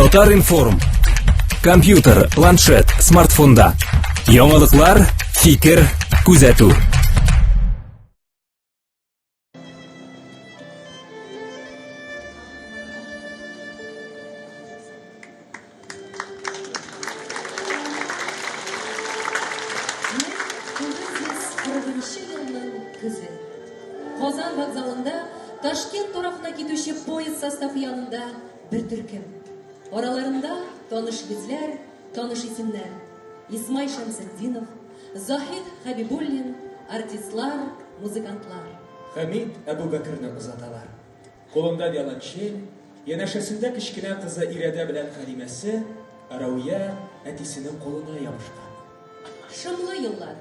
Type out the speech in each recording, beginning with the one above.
Татар-информ. Компьютер, планшет, смартфонда. Яңалыклар, фикер, күзәтү. Елның көзе. Казан вокзалында Ташкент тарафына китүче поезд составы янында бер төркем. Араларында таныш йөзләр, таныш исемнәр. Исмай Шәмсетдинов, Заһид Хәбибуллин, артистлар, музыкантлар. Хәмид Әбүбәкерне озаталар. Кулында виолончель, янәшәсендә кечкенә кызы Ирәдә белән Хәлимәсе, Рәүя әтисенең кулына ябышкан. Шомлы еллар.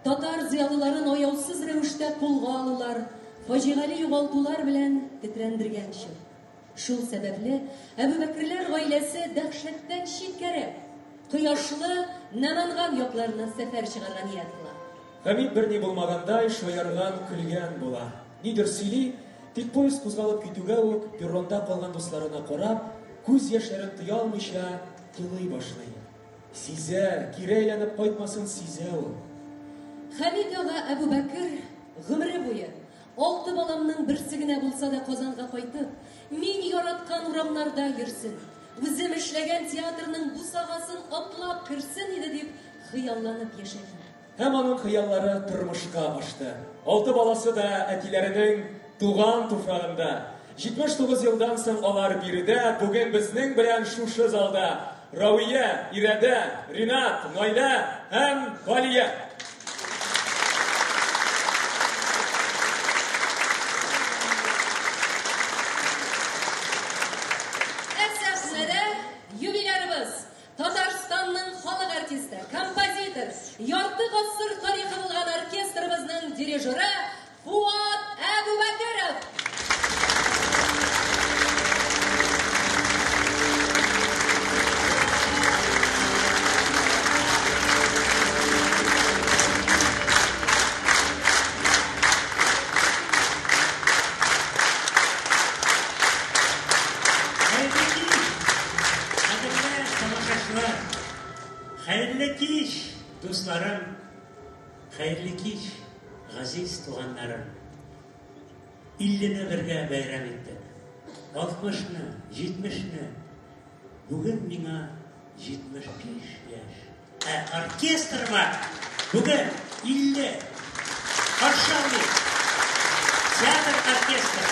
Татар зыялыларын аяусыз рәвештә кулга алулар, фаҗигале югалтулар белән тетрәндергән чор. Шул сәбәпле Әбүбәкерләр гаиләсе дәһшәттән читкәрәк, кояшлы Нәманган якларына сәфәр чыгарга ният кыла. Хәмит берни булмагандай шаярган, көлгән була. Нидер сөйли, тик поезд кузгалып китүгә үк, перронда калган дусларына карап, күз яшьләрен тыя алмыйча елый башлый. Сизә, кире әйләнеп кайтмасын сизә ул. Хәмит ага Әбүбәкер гомере буе Алты баламның берсе генә булса да Казанга кайтып, мин яраткан урамнарда йөрсен, үзем эшләгән театрның бусагасын атлап керсен иде дип хыялланып яшәгән. Һәм аның хыяллары тормышка ашты. Алты баласы да әтиләренең туган туфрагында. 79 елдан соң алар биредә, бүген безнең белән шушы залда. Равия, Ирәдә, Ринат, Наилә һәм Галия. Ә сәхнәдә юбилярыбыз, Татарстанның халык артисты, композитор, ярты гасыр тарихы булган оркестрыбызның дирижеры Фуат Әбүбәкеров! Хәерле кич, кадерле тамашачылар! Хәерле кич, дусларым! Хәерле кич, газиз туганнарым! Иллене бергә бәйрәм иттек. Алтмышны, җитмешне. Бүген миңа 75 яшь. Ә оркестрыма бүген 50. Каршы алыйк. Театр оркестры.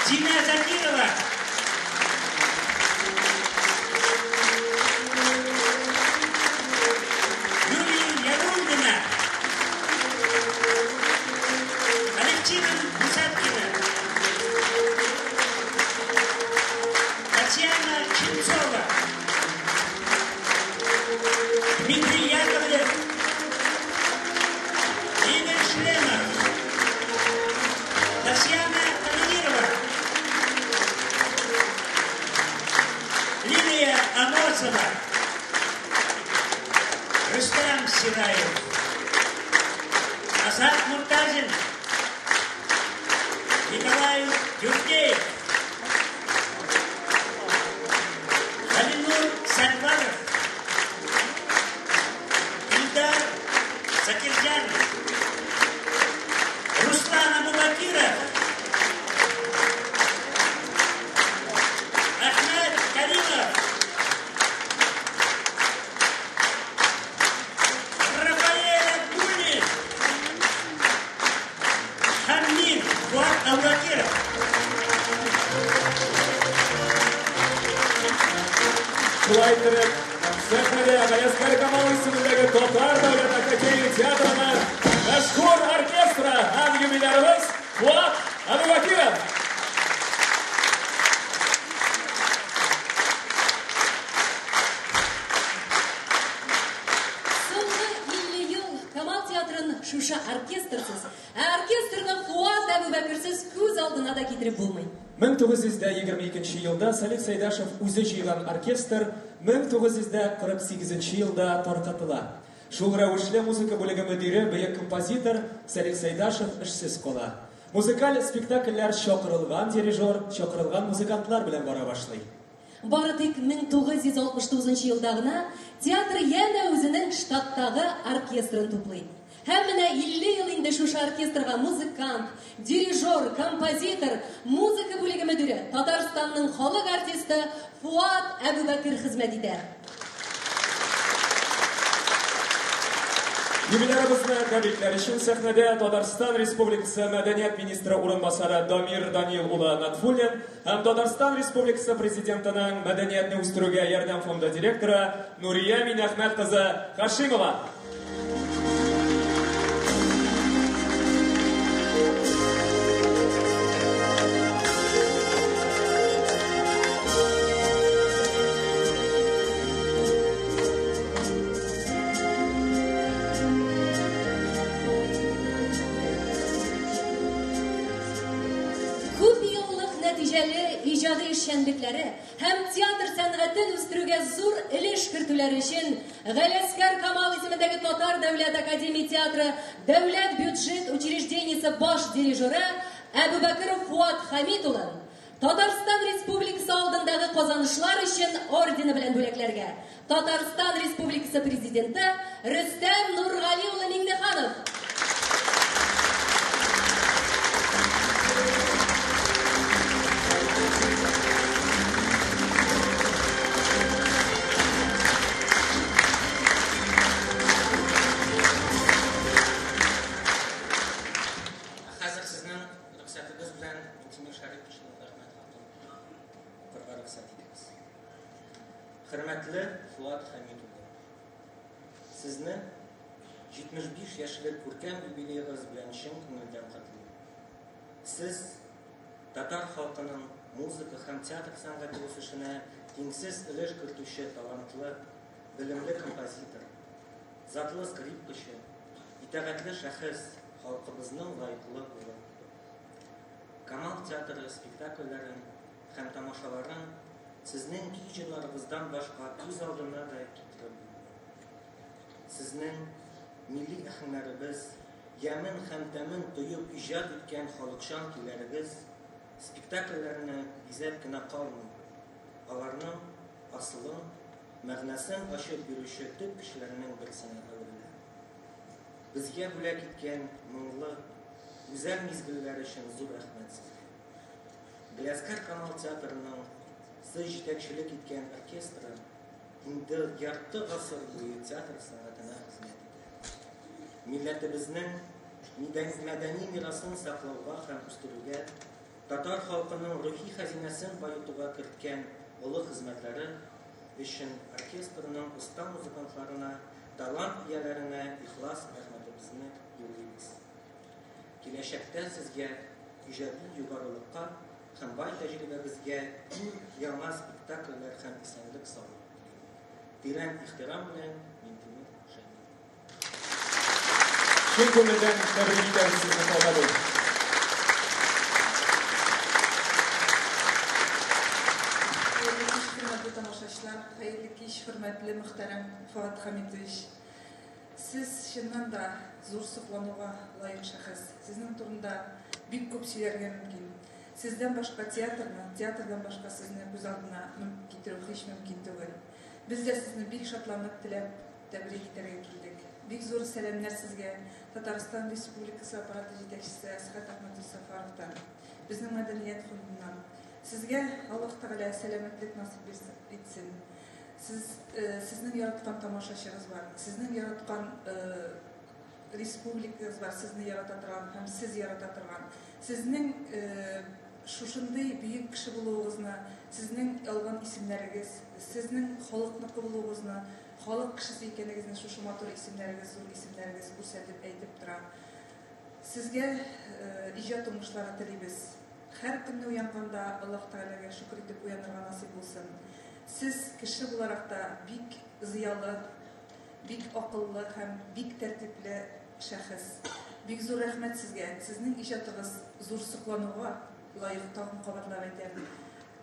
Динә Закирова. Юлия Яруллина. Алевтина Гусаткина. Татьяна Ченцова. Дмитрий Яковлев. Игорь Шлемов. Татьяна Канонирова. Лилия Амосова. Рустам Сираев. Азат Муртазин. Николай Юркеев. Халинур Сарваров. Илдар Закирҗанов. Руслан Абубакиров. Әхмәт Кәримов. Рафаэль Абдуллин. Һәм мин, Фуат Әбүбәкиров. Шулай иттереп, сәхнәдә Галиәсгар Камал исемендәге Татар дәүләт академия театрының мәшһүр оркестры һәм юбилярыбыз Фуат Әбүбәкиров. Соңгы 50 ел Камал театрын шушы оркестрсыз, ә оркестрны Фуат Әбүбәкерсез күз алдына да китереп булмый. 1922 елда Салих Сәйдәшев үзе җыйган оркестр 1948 елда таркатыла. Шул рәвешле музыка бүлеге мөдире, бөек композитор Салих Сәйдәшев эшсез кала. Музыкаль спектакльләр чакырылган дирижер, чакырылган музыкантлар белән бара башлый. Бары тик 1969 елда гына театр янә үзенең штаттагы оркестрын туплый. Һәм менә 50 ел инде шушы оркестрга музыкант, дирижер, композитор, музыка бүлеге мөдире, Татарстанның халык артисты Фуат Әбүбәкер хезмәт итә. Юбилярыбызны тәбрикләр өчен сәхнәдә Татарстан Республикасы Мәдәният министры урынбасары Дамир Данил улы Натфуллин һәм Татарстан Республикасы Президентының мәдәниятне үстерүгә ярдәм фонды директоры Нурия Минәхмәт кызы Хашимова. Күп еллык нәтиҗәле иҗади эшчәнлекләре һәм театр сәнгатен үстерүгә зур өлеш кертүләре өчен Галиәсгар Камал исемендәге Татар дәүләт академия театры дәүләт бюджет учреждениесе баш дирижеры Әбүбәкеров Фуат Хәмит улын Татарстан Республикасы алдындагы казанышлар өчен ордены белән бүләкләргә Татарстан Республикасы Президенты Рөстәм Нургали улы Миңнеханов. Ә хәзер сезнең рөхсәтегез белән Минтимер Шәриповичның рәхмәт хатын укырга рөхсәт итегез. Хөрмәтле Фуат Хәмит улы, сезне 75 яшьлек күркәм юбилеегыз белән чын күңелдән котлыйм. Сез татар халкының музыка һәм театр сәнгате үсешенә тиңсез өлеш кертүче талантлы, белемле композитор, затлы скрипкачы, итагатьле шәхес, халкыбызның лаеклы улы. Камал театры спектакльләрен һәм тамашаларын сезнең көй-җырларыгыздан башка күз алдына да китереп булмый. Сезнең милли әһәңнәребез, ямен һәм тәмен тоеп иҗат иткән халыкчан көйләрегез спектакльләрне бизәп кенә калмый, аларның асылын, мәгънәсен ачып бирүче төп көчләрнең берсенә әверелә. Безгә бүләк иткән моңлы, гүзәл мизгелләр өчен зур рәхмәт сезгә. Галиәсгар Камал театрының сез җитәкчелек иткән оркестры инде ярты гасыр буе театр сәнгатенә хезмәт итә. Милләтебезнең мәдәни мирасын саклауга һәм үстерүгә, татар халкының рухи хәзинәсен баетуга керткән олы хезмәтләре өчен оркестрның оста музыкантларына, талант ияләренә ихлас рәхмәтебезне юллыйбыз. Киләчәктә сезгә иҗади югарылыкка һәм бай тәҗрибәгезгә иң яңа спектакльләр һәм исәнлек-саулык телим. Тирән ихтирам белән Минтимер Шәймиев. Чын күңелдән тәбрик итәбез сезне, Фуат абый. Хәерле кич, хөрмәтле тамашачылар, хәерле кич, хөрмәтле мөхтәрәм Фуат Хәмитович. Сез чыннан да зур соклануга лаек шәхес. Сезнең турында бик күп сөйләргә мөмкин. Сездән башка театрны, театрдан башка сезне күз алдына китерү һич мөмкин түгел. Без дә сезне бик шатланып теләп тәбрик итәргә килдек. Бик зур сәламнәр сезгә Татарстан Республикасы аппараты җитәкчесе Әсхәт Әхмәтович Сафаровтан, безнең мәдәният фондыннан. Сезгә Аллаһ Тәгалә сәламәтлек насыйп итсен. Сез, сезнең яраткан тамашачыгыз бар, сезнең яраткан республикагыз бар, сезне ярата торган һәм сез ярата торган. Сезнең шушындый бөек кеше булуыгызны, сезнең алган исемнәрегез, сезнең халыкныкы булуыгызны, халык кешесе икәнегезне шушы матур исемнәрегез, зур исемнәрегез күрсәтеп әйтеп тора. Сезгә иҗат уңышлары телибез. Һәр көнне уянганда Аллаһ Тәгаләгә шөкер итеп уянырга насыйп булсын. Сез кеше буларак та бик зыялы, бик акыллы һәм бик тәртипле шәхес. Бик зур рәхмәт сезгә. Сезнең иҗатыгыз зур соклануга лаек, тагын кабатлап әйтәм.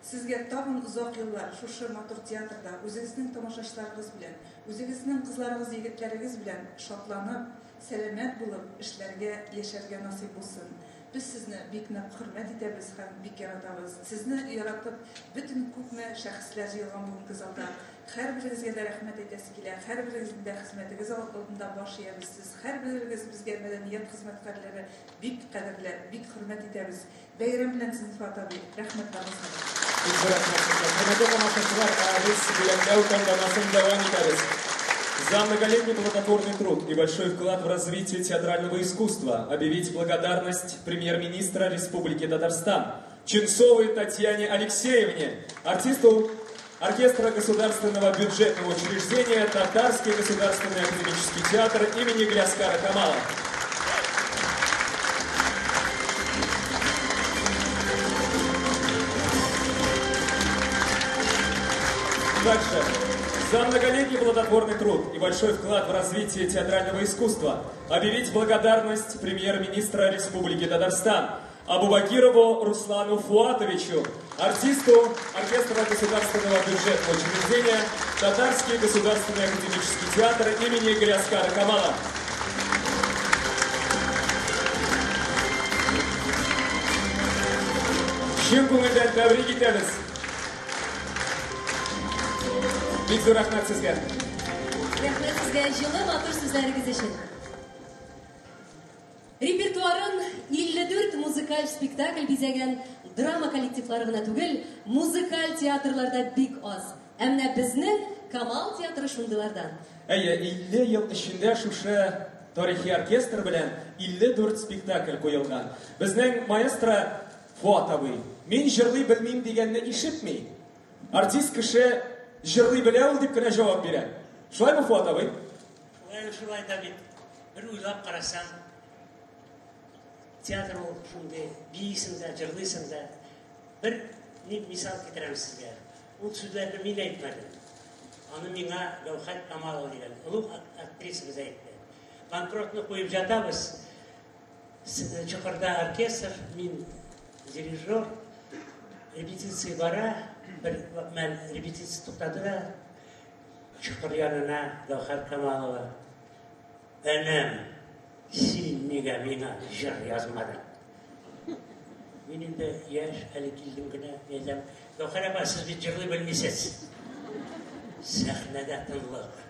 Сезгә тагын озак еллар шушы матур театрда үзегезнең тамашачыларыгыз белән, үзегезнең кызларыгыз, егетләрегез белән шатланып, сәламәт булып эшләргә, яшәргә насыйп булсын. Без сезне бик нык хөрмәт итәбез һәм бик яратабыз. Сезне яратып, бөтен күпме шәхесләр җыелган бүгенге залда. Һәрберегезгә дә рәхмәт әйтәсе килә. Һәрберегезнең дә хезмәтегез алдында баш иябез. Сез һәрберегез безгә мәдәният хезмәткәрләре бик кадерле, бик хөрмәт итәбез. Бәйрәм белән сезне, Фоат абый. Рәхмәт барыгызга да. Бик зур рәхмәт сезгә. Хөрмәтле тамашачылар, ә без бүләкләү тантанасын дәвам итәбез. За многолетний плодотворный труд и большой вклад в развитие театрального искусства объявить благодарность премьер-министра Республики Татарстан Ченцовой Татьяне Алексеевне, артисту оркестра Государственного бюджетного учреждения Татарский государственный академический театр имени Галиаскара Камала. Также за многолетний плодотворный труд и большой вклад в развитие театрального искусства объявить благодарность премьер-министра Республики Татарстан Абубакирову Руслану Фуатовичу, артисту оркестра Государственного бюджетного учреждения Татарский государственный академический театр имени Галиаскара Камала. Чын күңелдән тәбрик итәбез. Бик зур рәхмәт сезгә. Рәхмәт сезгә җылы матур сүзләрегез өчен. Репертуарын 54 музыкаль спектакль бизәгән драма коллективлары гына түгел, музыкаль театрлар да бик аз. Ә менә безнең Камал театры шундыйлардан. Әйе, 50 ел эчендә шушы тарихи оркестр белән 54 спектакль куелган. Безнең маэстро Фоат абый, мин җырлый белмим дигәнне ишетми. Артист кеше җырлый белә ул дип кенә җавап бирә. Шулаймы, Фоат абый? Шулай, шулай да бит. Бер уйлап карасаң, театр ул шундый, биисең дә, җырлыйсың да. Бер ни мисал китерәм сезгә. Ул сүзләрне мин әйтмәдем. Аны миңа Гәүһәр Камалова дигән олуг актрисабыз әйтте. Банкротны куеп жатабыз. Чокырда оркестр, мин дирижер. Репетиция бара, бер мәл репетиция туктады да, Чокыр янына Гәүһәр Камалова. Энем, син нигә миңа җыр язмадың? Мин инде яшь, әле килдем генә, әйтәм, Гәүһәр апа, сез бит җырлый белмисез. Сәхнәдә тынлык.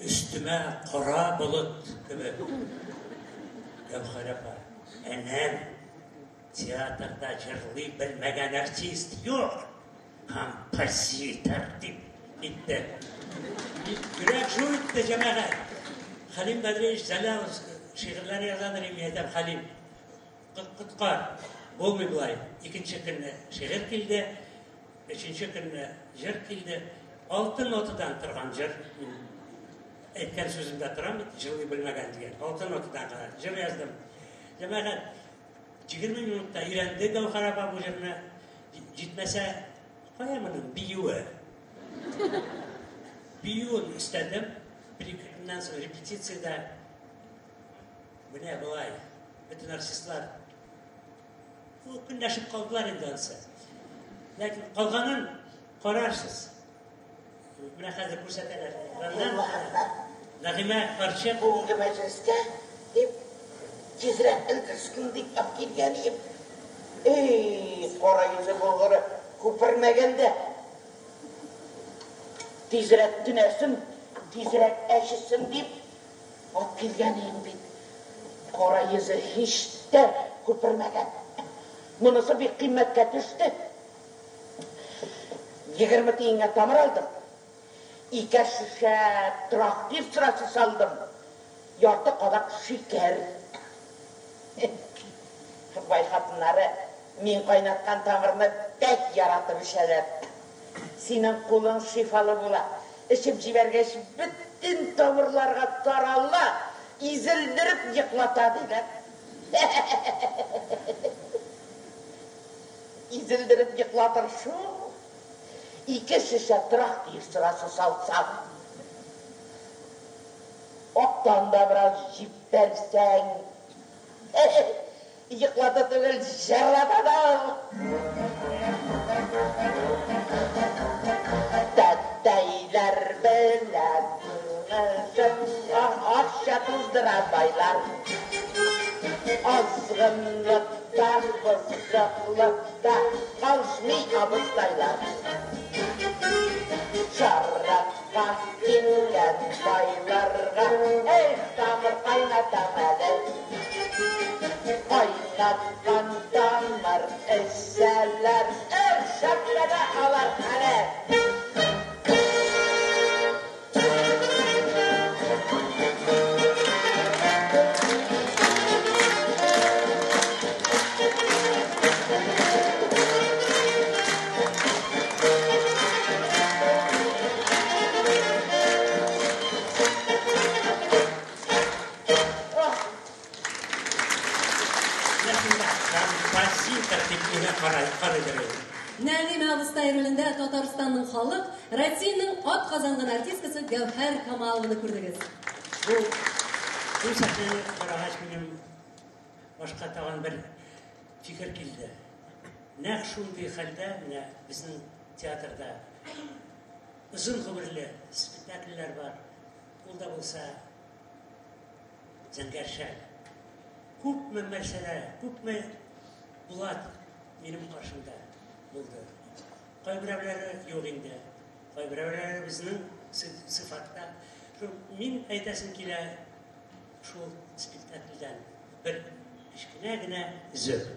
Өстемә кара болыт кебек. Гәүһәр апа, энем, театрда җырлый белмәгән артист юк. Композитор дип китте. Йөрәк жу итте, җәмәгать. Хәлим Бәдриевич Зәлялов шигырьләр язадыр, мин әйтәм, Хәлим, коткар. Булмый болай. Икенче көнне шигырь килде, өченче көнне җыр килде. Алты нотадан торган җыр. Мин әйткән сүземдә торам бит, җырлый белмәгән дигән. Алты нотадан гына җыр яздым. Җәмәгать, 20 минутта өйрәнде Гәүһәр апа бу җырны. Җитмәсә, кая моның биюе? Биюен өстәдем. Бер-ике көннән соң репетициядә менә болай бөтен артистлар көнләшеп калдылар инде анысы. Ләкин калганын карарсыз. Менә хәзер күрсәтәләр экраннан. Нәгыймә карчык. Бүгенге мәҗлескә дип тизрәк өлгерсен дип алып килгән идем. Эй, кара йөзе булгыры, күпермәгән дә. Тизрәк төнәсен, тизрәк әчесен дип алып килгән идем бит. Кара йөзе һич тә күпермәгән. Монысы бик кыйммәткә төште. 20 тиенгә тамыр алдым. Ике шешә трактир сырасы салдым. Ярты кадак шикәр. Бай хатыннары мин кайнаткан тамырны бәк яратып эчәләр. Синең кулың шифалы була. Эчеп җибәргәч, бөтен тамырларга тарала, изелдереп йоклата, диләр. Изелдереп йоклатыр шул. Ике шешә трактир сырасы салсаң. Актан да бераз җибәрсәң. Йоклата түгел, җырлата да ул. Тәтәйләр белән акча туздыра байлар. Азгынлыктан, бозыклыкта калышмый абыстайлар. Шарапка килгән байларга, эх, тамыр кайнатам әле. Кайнаткан тамыр эчсәләр, эх, шәпләнә алар әле. Композитор дип миңа карыйдыр инде. Нәгыймә абыстай ролендә Татарстанның халык, Россиянең ат казанган артисткасы Гәүһәр Камалованы күрдегез. Бу сәхнәне карагач, минем башка тагын бер фикер килде. Нәкъ шундый хәлдә менә безнең театрда озын гомерле спектакльләр бар. Ул да булса Зәңгәр шәл. Күпме мәсьәлә, күпме Булат минем каршымда булды. Кайберәүләре юк инде. Кайберәүләре безнең сыйфатта. Шул мин әйтәсем килә шул спектакльдән бер кечкенә генә өзек.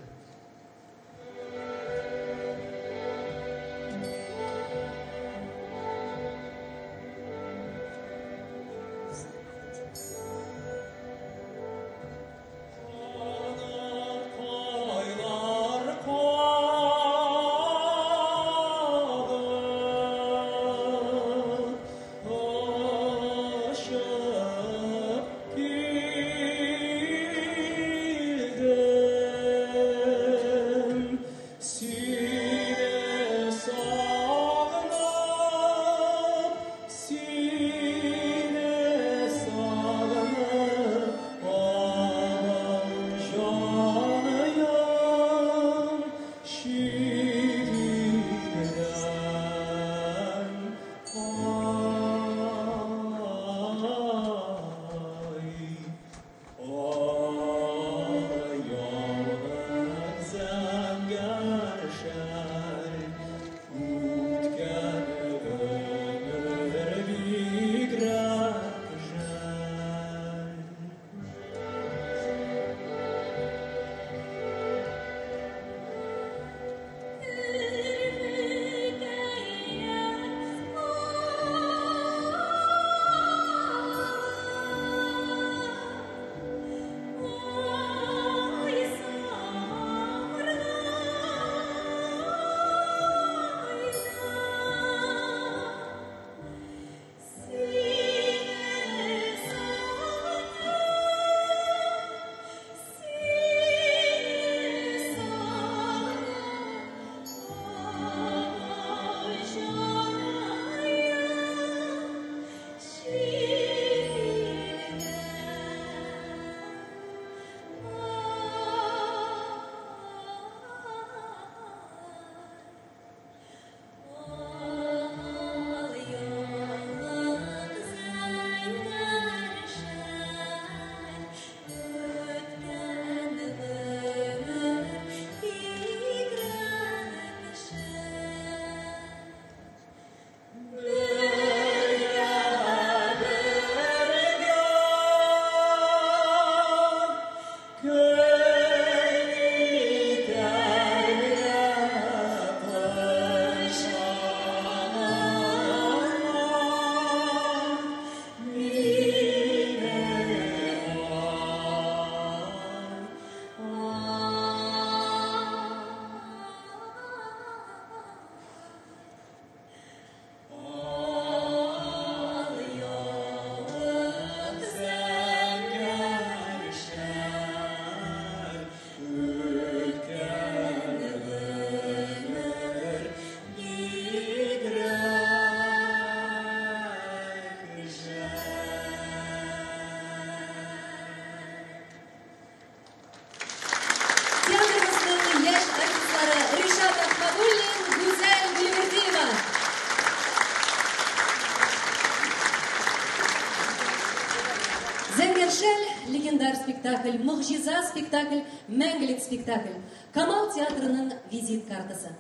спектакль, могҗиза спектакль, мәңгелек спектакль. Камал театрының визит картасы.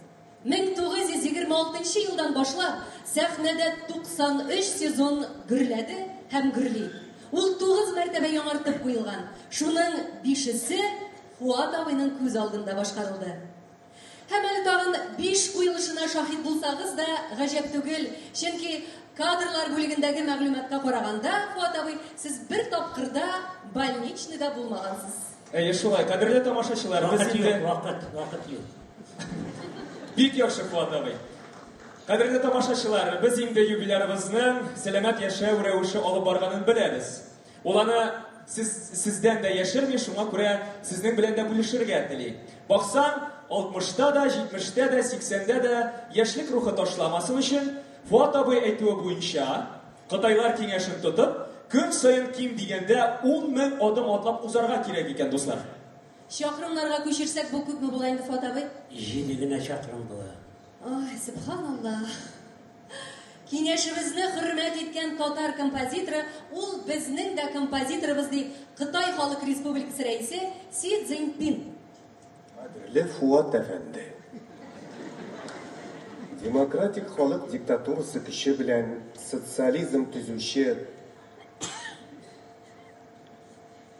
1926 елдан башлап сәхнәдә 93 сезон гөрләде һәм гөрли. Ул 9 мәртәбә яңартып куелган. Шуның бишесе Фуат абыйның күз алдында башкарылды. Һәм әле тагын 5 куелышына шаһит булсагыз да гаҗәп түгел, чөнки кадрлар бүлегендәге мәгълүматка караганда, Фуат абый, сез бер тапкыр да больничныйда булмагансыз. Әйе, шулай, кадерле тамашачылар, без Вакыт инде юк, вакыт, вакыт юк. Бик яхшы, Фуат абый. Кадерле тамашачылар, без инде юбилярыбызның сәламәт яшәү рәвеше алып барганын беләбез. Ул аны сез, сездән дә яшерми, шуңа күрә сезнең белән дә бүлешергә тели. Баксаң, 60-та да, 70-тә дә, 80-дә дә яшьлек рухы ташламасын өчен, Фуат абый әйтүе буенча, Кытайлар киңәшен тотып, көн саен ким дигәндә 10 мең адым атлап узарга кирәк икән, дуслар. Чакрымнарга күчерсәк, бу күпме була инде, Фуат абый? Җиде генә чакрым була. Ай, сөбханаллаһ. Киңәшебезне хөрмәт иткән татар композиторы, ул безнең дә композиторыбыз, ди Кытай Халык Республикасы рәисе Си Цзиньпин. Кадерле Фуат әфәнде! Демократик халык диктатурасы көче белән социализм төзүче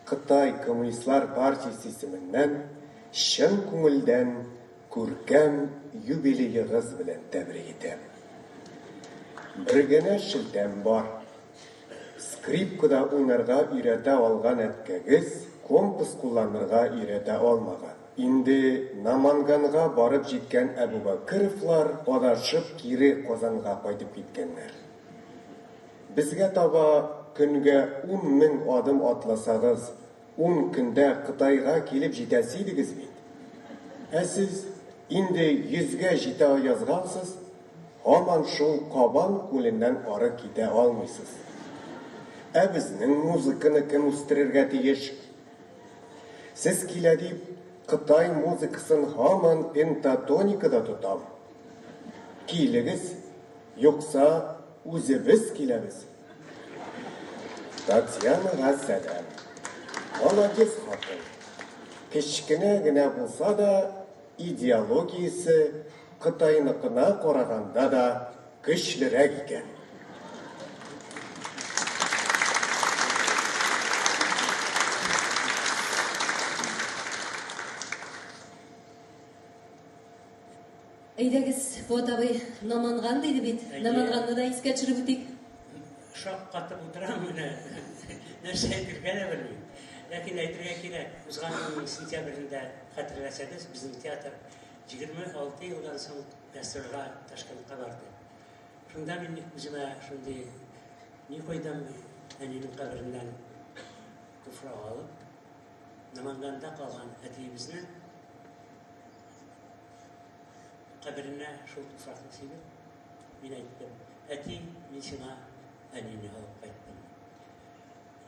Кытай Коммунистлар партиясе исеменнән чын күңелдән күркәм юбилеегыз белән тәбрик итәм. Бер генә шелтәм бар. Скрипкада уйнарга өйрәтә алган әткәгез компас кулланырга өйрәтә алмаган. Инде Наманганга барып җиткән Әбүбәкеровлар адашып кире Казанга кайтып киткәннәр. Безгә таба көнгә ун мең адым атласагыз, ун көндә Кытайга килеп җитәсе идегез бит. Ә сез инде йөзгә җитә язгансыз, һаман шул Кабан күленнән ары китә алмыйсыз. Ә безнең музыканы кем үстерергә тиеш? Сез килә дип, Кытай музыкасын һаман пентатоникада тотам. Килегез, Юкса, үзебез киләбез. Татьянага сәлам. Молодец хатын. Кечкенә генә булса да, идеологиясе Кытайныкына караганда да көчлерәк икән. Әйдәгез, Фуат абый, Наманган диде бит. Наманганны да искә төшереп үтик. Шаккатып утырам менә. Нәрсә әйтергә дә белмим. Ләкин әйтергә кирәк, узган елның сентябрендә, хәтерләсәгез, безнең театр 26 елдан соң гастрольгә Ташкентка барды. Шунда мин үземә шундый ни куйдым, әнинең кабереннән туфрак алып, Наманганда калган әтиебезне Каберенә шул туфракны сибеп, мин әйттем, әти, мин сиңа әнине алып кайттым.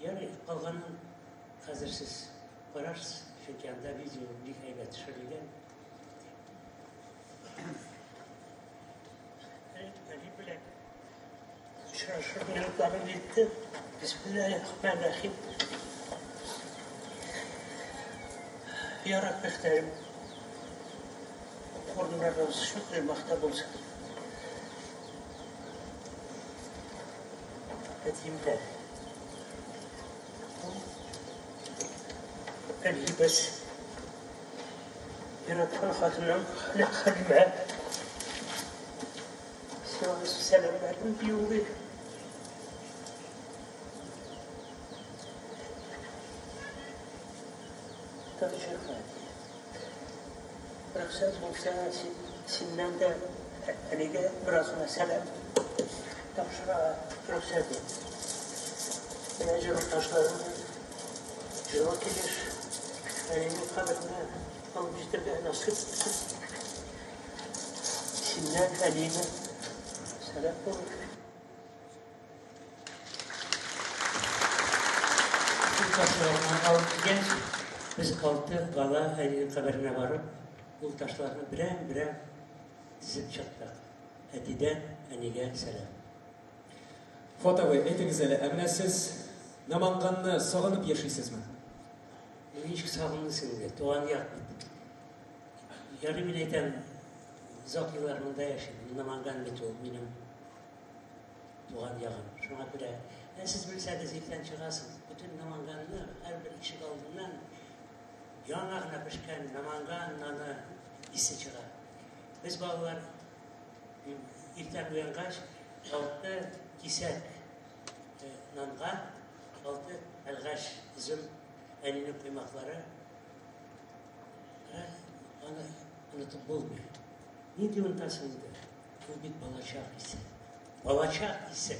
Ярый, калганын хәзер сез карарсыз, чөнки анда видео бик әйбәт төшерелгән. Әни белән очрашу минутлары җитте. Бисмиллаһир-рахманир-рахим. Я Рабби, Ходаем, урыннарыбыз шундый мактау булсын. Әтием дә. Әниебез. Яраткан хатыным Хәлимә. Сиңа сәламнәрен юллый. Тапшырма. Рөхсәт булса, синнән дә әнигә бераз гына сәлам тапшырырга рөхсәт ит. Менә җылы ташларымны җылы килеш әнинең каберенә алып җитәргә насыйп итсен. Синнән әниемә сәлам булыр. Шул ташларны алып килгәч, без алты бала әнинең каберенә барып, ул ташларны берәм-берәм тезеп чыктык. Әтидән әнигә сәлам. Фуат абый, әйтегез әле, ә менә сез Наманганны сагынып яшисезме? Ничек сагынмыйсың инде, туган як бит. Ярый мин әйтәм, озак еллар монда яшим. Наманган бит ул минем туган ягым. Шуңа күрә, ә сез белсәгез, иртән чыгасыз, бөтен Наманганны һәрбер ишек алдыннан яңа гына пешкән Наманган наны исе чыга. Без балалар иртән уянгач, алты кисәк нанга, алты әлгәш изем әнинең коймаклары аны онытып булмый. Нинди онытасың инде? Ул бит балачак исе. Балачак исе.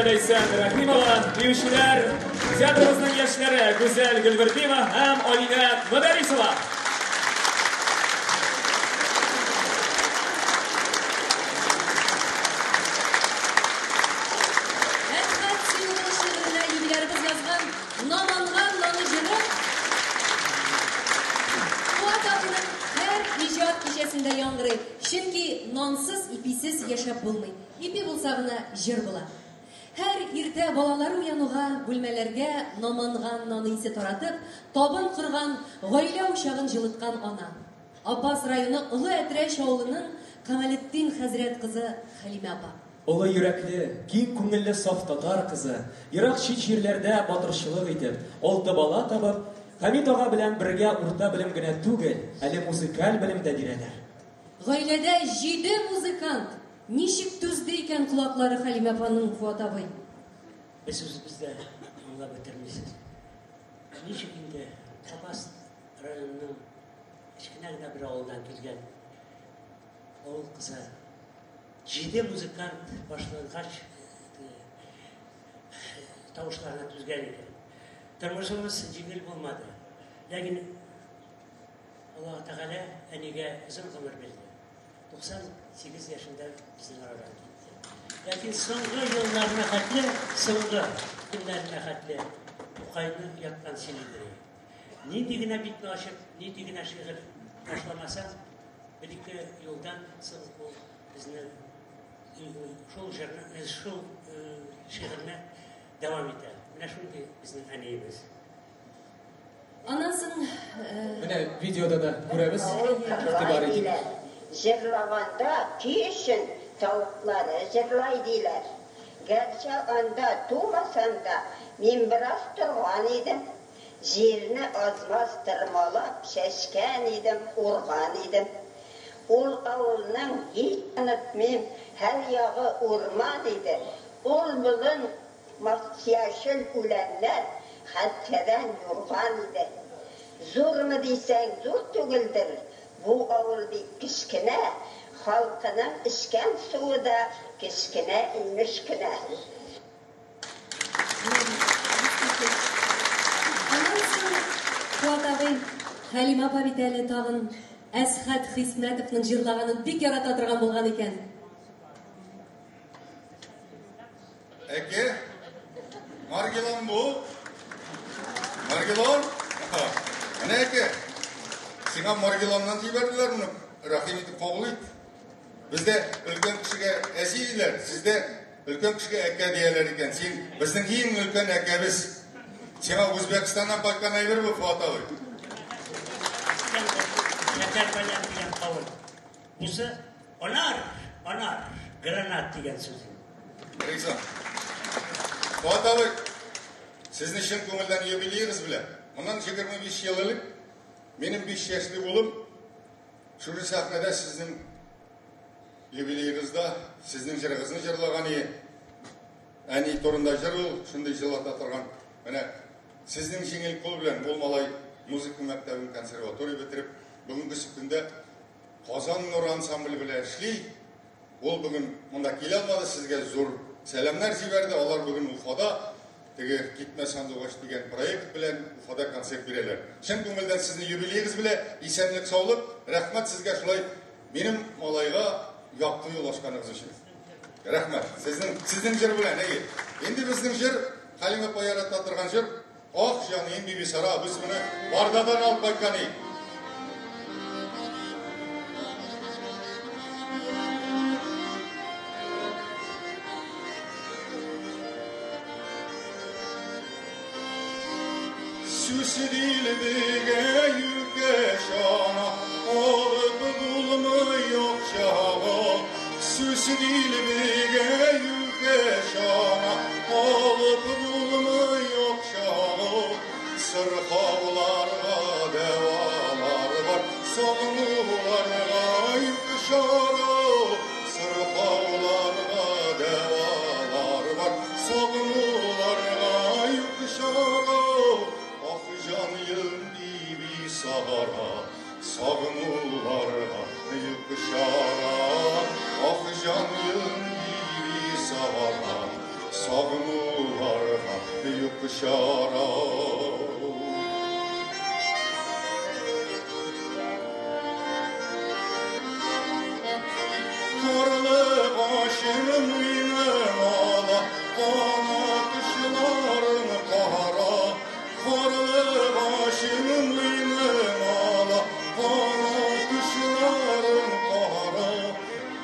Ләйсән Рәхимова, биючеләр, театрыбызның яшьләре Гүзәл Гөлбердиева һәм Алинә Мөдәрисова. Нансыз, иписез яшәп булмый. Ипи булса гына җыр була. Һәр иртә балалар уянуга бүлмәләргә наманган наны исе таратып, табын корган, гаилә учагын җылыткан ана. Апас районы Олы Әтрәч авылының Камалетдин хәзрәт кызы Хәлимә апа. Олы йөрәкле, киң күңелле саф татар кызы, ерак чит җирләрдә батырчылык итеп, алты бала табып, Хәмит ага белән бергә урта белем генә түгел, әле музыкаль белем дә бирәләр. Гаиләдә җиде музыкант! Ничек түзде икән колаклары Хәлимә апаның, Фуат абый? Без үзебез дә аңлап бетермисез. Ничек инде Апас районының кечкенә генә бер авылдан килгән авыл кызы җиде музыкант башлангач тавышларына түзгән икән. Тормышыбыз җиңел булмады. Ләкин Аллаһ Тәгалә әнигә озын гомер бирде. 98 яшендә безнең арадан китте. Ләкин соңгы елларына хәтле, соңгы көннәренә хәтле Тукайны яттан сөйлидер. Нинди генә битне ачып, нинди генә шигырь башламасаң, бер-ике юлдан соң ул безне шул җырны, шул шигырьне дәвам итә. Менә шундый безнең әниебез. Аннан соң Менә видеода да күрәбез. Игътибар итик. Җырлаганда көй өчен тавыклары җырлай диләр. Гәрчә анда тумасам да, мин бераз торган идем. Җирне аз-маз тырмалап чәчкән идем, урган идем. Ул авылның, һич онытмыйм, һәр ягы урман иде. Ул болын яшел үләннәр, хәтфәдән юрган иде. Зурмы дисәң, зур түгелдер, бу авыл бик кечкенә, халкының эчкән суы да кечкенә инеш кенә. Аннан соң Фуат абый, Хәлимә апа бит әле тагын Әсхәт Хисмәтовның җырлаганын бик ярата торган булган икән. Әке, Маргилан бу. Маргилан? Менә әке. Сиңа Маргиланнан җибәрделәр моны. Рәхим итеп кабул ит. Бездә өлкән кешегә әзи диләр, сездә өлкән кешегә әкә дияләр икән. Син безнең иң өлкән әкәбез. Сиңа Үзбәкстаннан кайткан әйбер бу, Фуат абый. Шәкәр балян дигән кавын. Бусы анар, анар, гранат дигән сүз. Риза. Фуат абый, сезне чын күңелдән юбилеегыз белән. Моннан 25 ел элек минем 5 яшьлек улым шушы сәхнәдә сезнең юбилеегызда сезнең җырыгызны җырлаган ие. Әни турында җыр ул, шундый җылата торган. Менә сезнең җиңел кул белән ул малай музыка мәктәбен, консерватория бетереп, бүгенге көндә Казан нуры ансамбле белән эшли. Ул бүген монда килә алмады, сезгә зур сәламнәр җибәрде. Алар бүген Уфада теге Китмә сандугач дигән проект белән Уфада концерт бирәләр. Чын күңелдән сезне юбилеегыз белән исәнлек, саулык, рәхмәт сезгә шулай минем малайга якты юл ачканыгыз өчен. Рәхмәт. Сезнең сезнең җыр белән, әйе. Инде безнең җыр Хәлимә апа ярата торган җыр Ах, җаныем Бибисара, без моны Бардадан алып кайткан идек. Сүс дилбегә юкә чана алып булмый акчага. Сүс дилбегә юкә чана алып булмый акчага. Сырхауларга дәвалар бар, сагынуларга юк чара. Сырхауларга дәвалар бар, сагынуларга юк чара. Ах, җаныем Бибисара, сагынуларга юк чара. Ах, җаныем Бибисара, сагынуларга юк чара. Карлыгачым минем ала, канат очларың кара. Карлыгачым минем ала, канат очларың кара.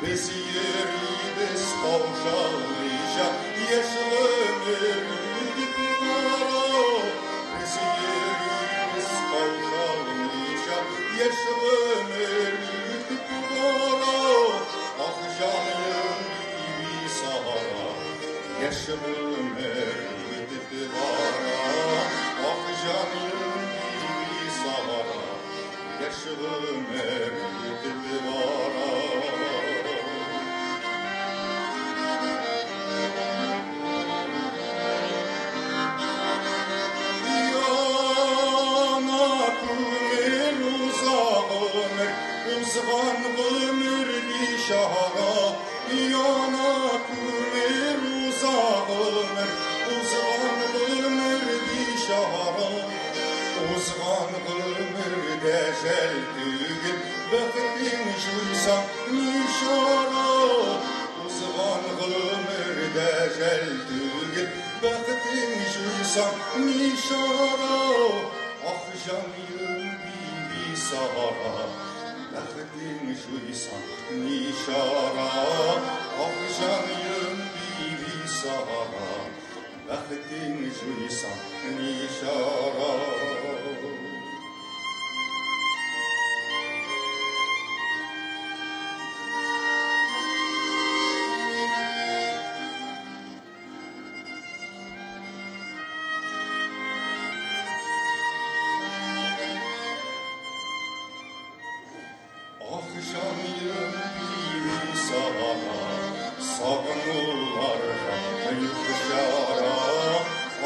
Без гомер үтеп бара. Без йөрибез каушалмыйча, яшь гомер үтеп бара. Ах, җаным, Бибисара, яшь гомер үтеп бара. Ах, җаным, Бибисара, яшь гомер үтеп бара. Яна күмер уза гомер, узган гомер бишара. Яна күмер уза гомер, узган гомер бишара. Узган гомердә жәл түгел, бәхетең җуйсаң ни чара? Узган гомердә жәл түгел, бәхетең җуйсаң ни чара? Ах, җаным, Бибисара, бәхетең җуйсаң ни чара? Ах, җаным, Бибисара, бәхетең җуйсаң ни чара? Ах, җаным, Бибисара, сагынуларга юк чара.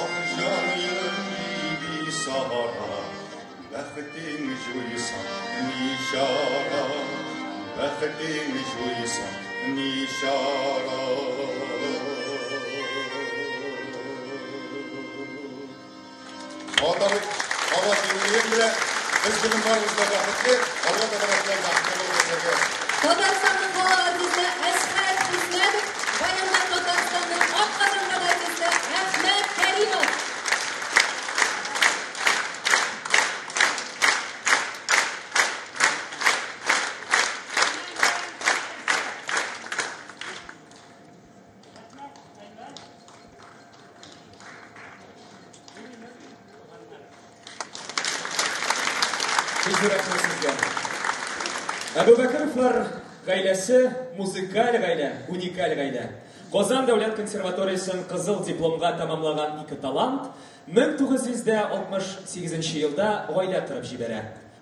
Ах, җаным, Бибисара, бәхетең җуйсаң ни чара? Бәхетең җуйсаң ни чара? Атабыз, кабат юбилеең белән без бүген барыбыз да бәхетле, алга таба да шулай бәхетле булып яшәргә. Татарстанның халык артисты Әсхәт Хисмәтов, баянда Татарстанның атказанган артисты Әхмәт Кәримов. Бик зур рәхмәт сезгә. Әбүбәкеровлар гаиләсе музыкаль гаилә, уникаль гаилә. Казан дәүләт консерваториясен кызыл дипломга тәмамлаган ике талант 1968 елда гаилә корып җибәрә.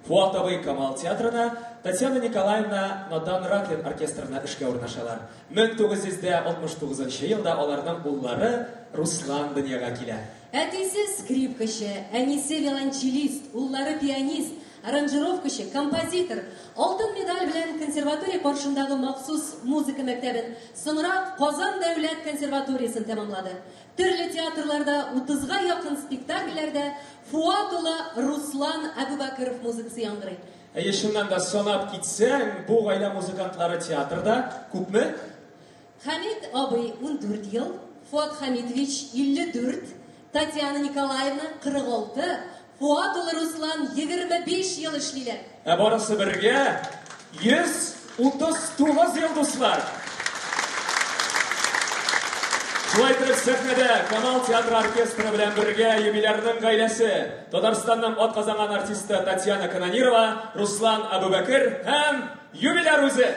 Фуат абый Камал театрына, Татьяна Николаевна Натан Раклин оркестрына эшкә урнашалар. 1969 елда аларның уллары Руслан дөньяга килә. Әтисе скрипкачы, әнисе виолончелист, уллары пианист, аранжировкачы, композитор. Алтын медаль белән консерватория каршындагы махсус музыка мәктәбен, соңрак Казан дәүләт консерваториясен тәмамлады. Төрле театрларда 30-га якын спектакльләрдә Фуат улы Руслан Әбүбәкеров музыкасы яңгырый. Әйе, чыннан да санап китсәң, бу гаилә музыкантлары театрда күпме? Хәмит абый 14 ел, Фуат Хәмитович 54, Татьяна Николаевна 46, Фуат улы Руслан 25 ел эшлиләр. Ә барысы бергә 139 ел, дуслар! Шулай итеп, сәхнәдә Камал театры оркестры белән бергә юбилярның гаиләсе, Татарстанның атказанган артисты Татьяна Канонирова, Руслан Әбүбәкер һәм юбиляр үзе.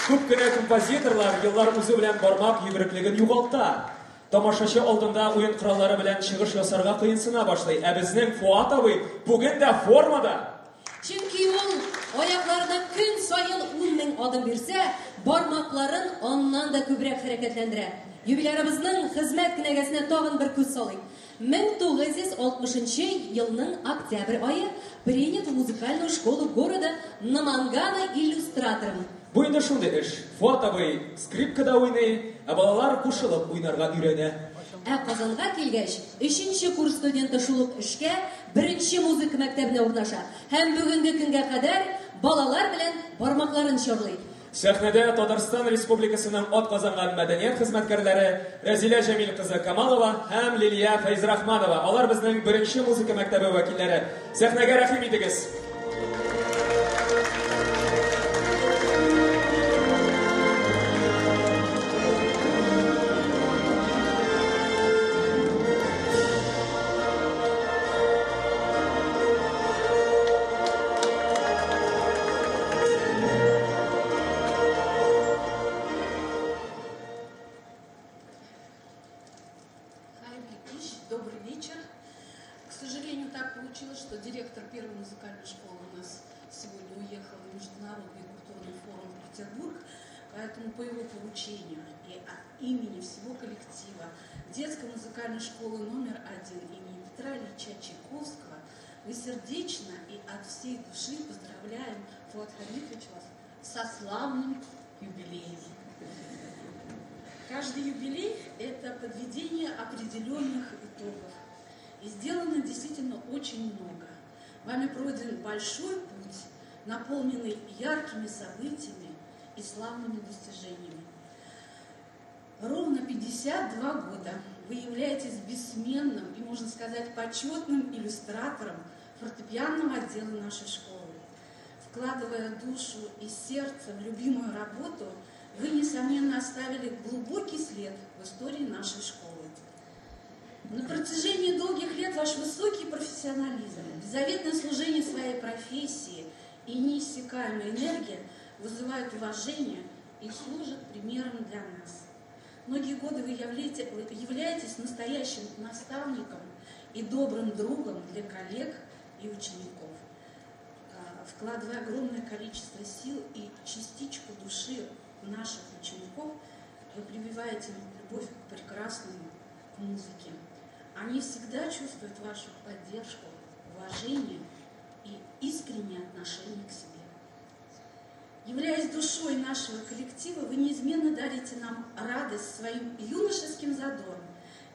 Күп кенә композиторлар еллар узу белән бармак йөгереклеген югалта. Тамашачы алдында уен кораллары белән чыгыш ясарга кыенсына башлый. Ә безнең Фуат абый бүген дә формада! Чөнки ул аякларына көн саен 10 мең адым бирсә, бармакларын аннан да күбрәк хәрәкәтләндерә. Юбилярыбызның хезмәт кенәгәсенә тагын бер күз салыйк. 1960 нчы елның октябрь ае принят в музыкальную школу города Намангана иллюстратором. Бу инде шундый эш, Фуат абый скрипкада уйный, ә балалар кушылып уйнарга өйрәнә. Ә Казанга килгәч, өченче курс студенты шул ук эшкә беренче музыка мәктәбенә урнаша һәм бүгенге көнгә кадәр балалар белән бармакларын чарлый. Сәхнәдә Татарстан Республикасының атказанган мәдәният хезмәткәрләре Рәзилә Җәмил кызы Камалова һәм Лилия Фәйзрахманова. Алар безнең беренче музыка мәктәбе вәкилләре. Сәхнәгә рәхим итегез! Добрый вечер. К сожалению, так получилось, что директор первой музыкальной школы у нас сегодня уехал на Международный культурный форум в Петербург, поэтому по его поручению и от имени всего коллектива детской музыкальной школы номер один имени Петра Ильича Чайковского мы сердечно и от всей души поздравляем Фуат Хамитович вас со славным юбилеем. Каждый юбилей – это подведение определенных итогов. И сделано действительно очень много. Вами пройден большой путь, наполненный яркими событиями и славными достижениями. Ровно 52 года вы являетесь бессменным и, можно сказать, почетным иллюстратором фортепианного отдела нашей школы. Вкладывая душу и сердце в любимую работу, вы, несомненно, оставили глубокий след в истории нашей школы. На протяжении долгих лет ваш высокий профессионализм, беззаветное служение своей профессии и неиссякаемая энергия вызывают уважение и служат примером для нас. Многие годы вы являетесь настоящим наставником и добрым другом для коллег и учеников. Вкладывая огромное количество сил и частичку души наших учеников, вы прививаете им любовь к прекрасному, к музыке. Они всегда чувствуют вашу поддержку, уважение и искреннее отношение к себе. Являясь душой нашего коллектива, вы неизменно дарите нам радость своим юношеским задором,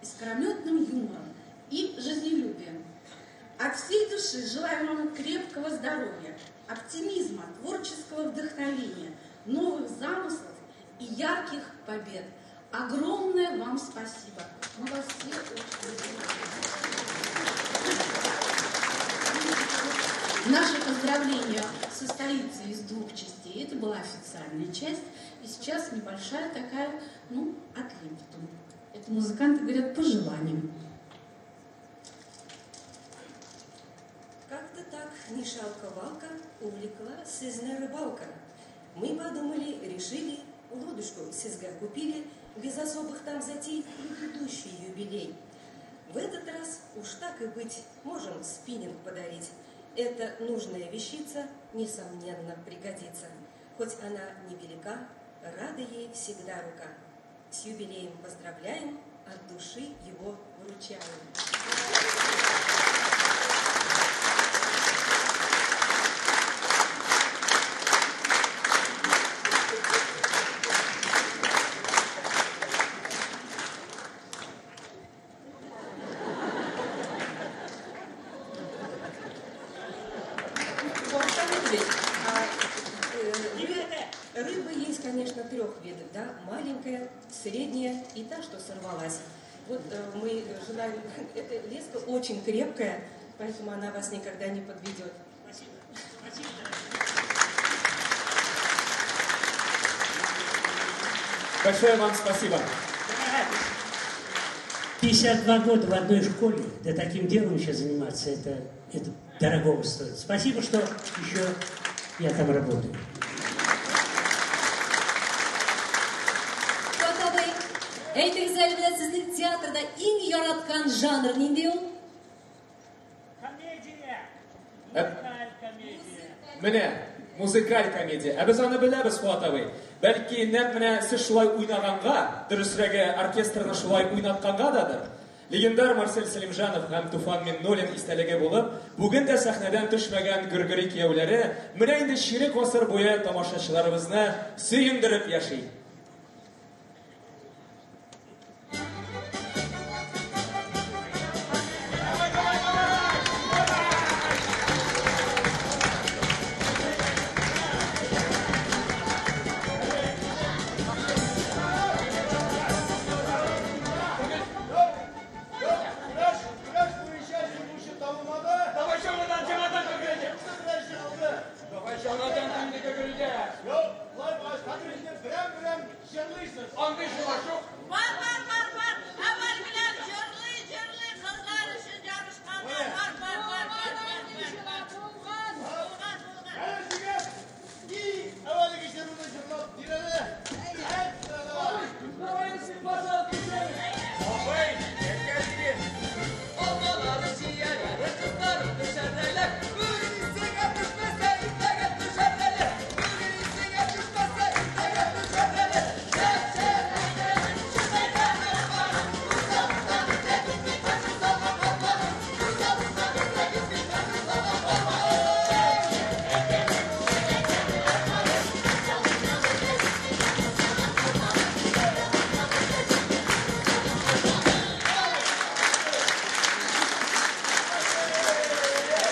искрометным юмором и жизнелюбием. От всей души желаем вам крепкого здоровья, оптимизма, творческого вдохновения, новых замыслов и ярких побед. Огромное вам спасибо. Мы вас все очень любим. Наше поздравление состоится из двух частей. Это была официальная часть. И сейчас небольшая такая, ну, от лепту. Это музыканты говорят по желанию. Как-то так ни шалка-валка увлекла сезне рыбалка. Мы подумали, решили, лодочку сезгә купили, без особых там затей предыдущий юбилей. В этот раз уж так и быть, можем спиннинг подарить. Эта нужная вещица, несомненно, пригодится. Хоть она невелика, рада ей всегда рука. С юбилеем поздравляем, от души его вручаем. Рыба есть, конечно, трех видов, да, маленькая, средняя и та, что сорвалась. Вот мы желаем, эта леска очень крепкая, поэтому она вас никогда не подведет. Спасибо. Спасибо. Большое вам спасибо. 52 года в одной школе, да таким делом еще заниматься, это дорогого стоит. Спасибо, что еще я там работаю. Әйтегез әле, менә сезнең театрда иң яраткан жанр нинди ул? Комедия. Музыкаль комедия. Менә, музыкаль комедия. Ә без аны беләбез, Фуат абый. Бәлки, нәкъ менә сез шулай уйнаганга, дөресрәге, оркестрны шулай уйнаткангададыр. Легендар Марсель Сәлимҗанов һәм Туфан Миңнуллин истәлеге булып, бүген дә сәхнәдән төшмәгән Гөргөри кияүләре менә инде чирек гасыр буе тамашачыларыбызны сөендереп яши. Көрәш, көрәш буенча җиңүче табылмады. Давай жаңадан, жаңадан көргенде. Кемнәр җыелды? Давай жаңадан инде көргенде. Юк, болай булгач, хәзер инде берәм-берәм җырлыйсыз. Андый җырлар юк. Бар, бар, бар, бар. Әүвәлгеләр җырлый, җырлый, кызлар өчен ярышканнар. Бар, бар, бар, бар, бар, бар, бар. Булган, булган, булган. Әле җегет, иң әүвәлге җыруны җырлап бир әле. Әйт, давай. Давай, пожалуйста. Абый, әкәсен. Алмалары, чияләре, кызлар төшәрәләр. Бүген исеңә төшмәсә, иртәгә төшәрәләр. Бүген исеңә төшмәсә, иртәгә төшәрәләр. Шәп, шәп,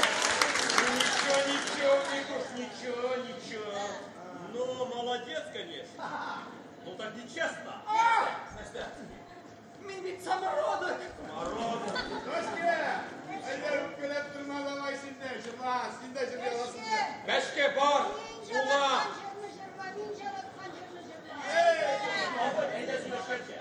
Ничего, ничего, Микуш, ничего, ничего. Ну, молодец, конечно. Ну так нечестно. Значит, Мин бит самородок. Самородок. Мәшкә, әйдә үпкәләп торма, давай син дә җырла, син дә җырлый аласың. Мәшкә бар, була. Мин яраткан җырны җырла. Әйдә сөйләшкәнчә.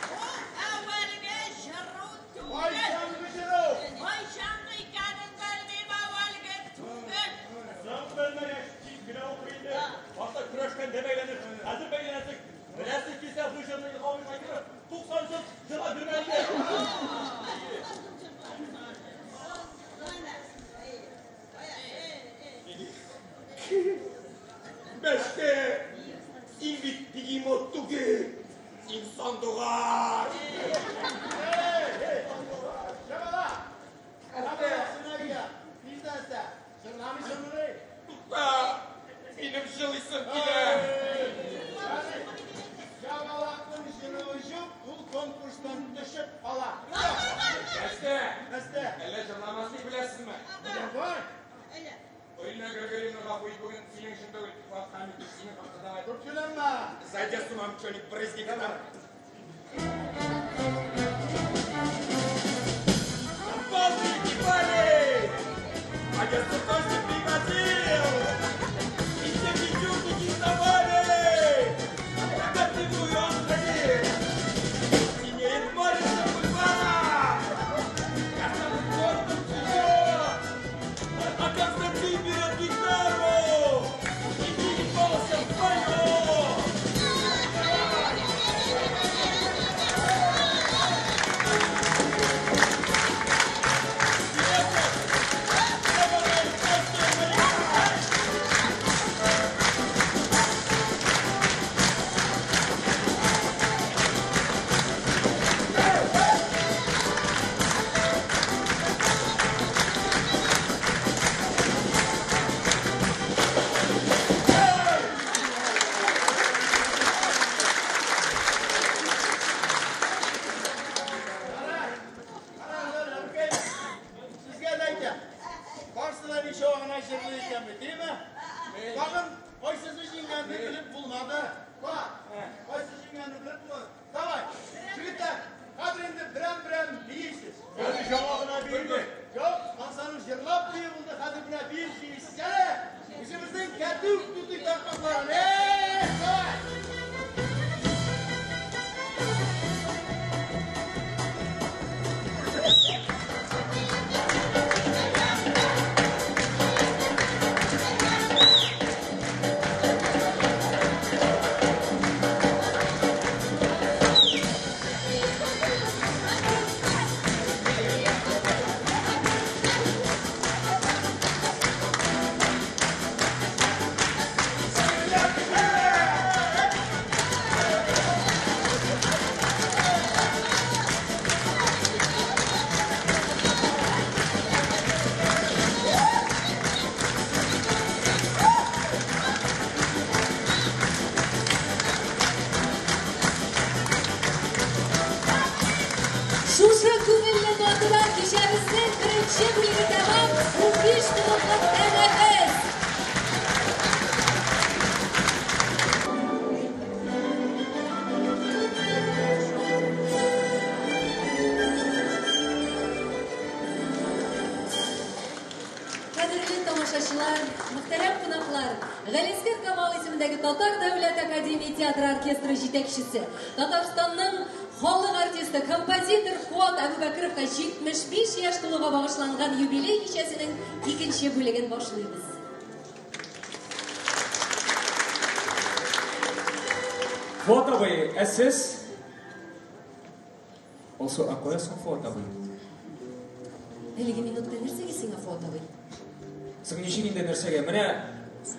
Әүвәлге җыру түгел. Кайчангы җыру? Кайчангы икәнен белмим, әүвәлге түгел. Соң белмәгәч, тиз генә укы инде. Башта көрәшкәндә бәйләнер, хәзер бәйләнәсең. Беләсең килсә, бу җырны Илһам Шакиров 90 ел җырлап йөргән иде. Мәшкә, син бит бегемот түгел, син сандугач. Җамала, Әстә, син Тиздән әстә. Җырламыйсыңмыни? Тукта, минем җылыйсым килә. Җамалакның җыруы юк, ул конкурстан төшеп кала. Әстә, Әстә. әллә җырламасын беләсезме? Давай. Ирина Григорьевна, гафу ит, бүген синең өчен түгел, Фуат Хәмитов, синең хакта давай. Күп сөйләнмә. За Одессу нам что-нибудь брызни там. Шампанское парень! Одессу тоже привозил! И все пятюрники вставали! Когда пивную он ходил! Синеет море за бульвара! Каждому порту цветет! А Константин берет гитару! И двигает голосом поет! Булмады. Бар. Кайсы җиңгәнне белеп була. Давай. Егетләр, хәзер инде берәм-берәм биисез. Әле яңа гына биедек. Юк, ансаның җырлап бию булды, хәзер менә биеп биисез. Әле үзебезнең кәтүк тутый такмакларын. Эх, давай. Шушы күңелле нотадан кичәбезнең беренче бүлеге тәмам, 15 минутлык тәнәфес. Кадерле тамашачылар, мөхтәрәм кунаклар, Галиәсгар Камал исемендәге Татар дәүләт академия театры оркестры җитәкчесе, Татарстанның халык артисты, композитор Фуат Әбүбәкеровка 75 яшь тулуга багышланган юбилей кичәсенең икенче бүлеген башлыйбыз. Фуат абый, ә сез? Алсу, ә кая соң Фуат абый? Әлеге минутта нәрсәгә сиңа Фуат абый? Соң ничек инде нәрсәгә? Менә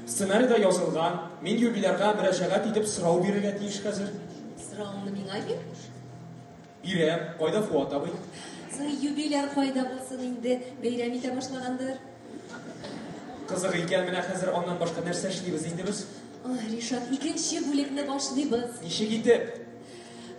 сценарийда язылган, мин юбилярга мөрәҗәгать итеп сорау бирергә тиеш хәзер. Сорауыңны миңа бир. Бирәм. Кайда Фуат абый? Соң юбиляр кайда булсын инде, бәйрәм итә башлагандыр. Кызык икән, менә хәзер аннан башка нәрсә эшлибез инде без? Ой, Ришат, икенче бүлекне башлыйбыз. Ничек итеп?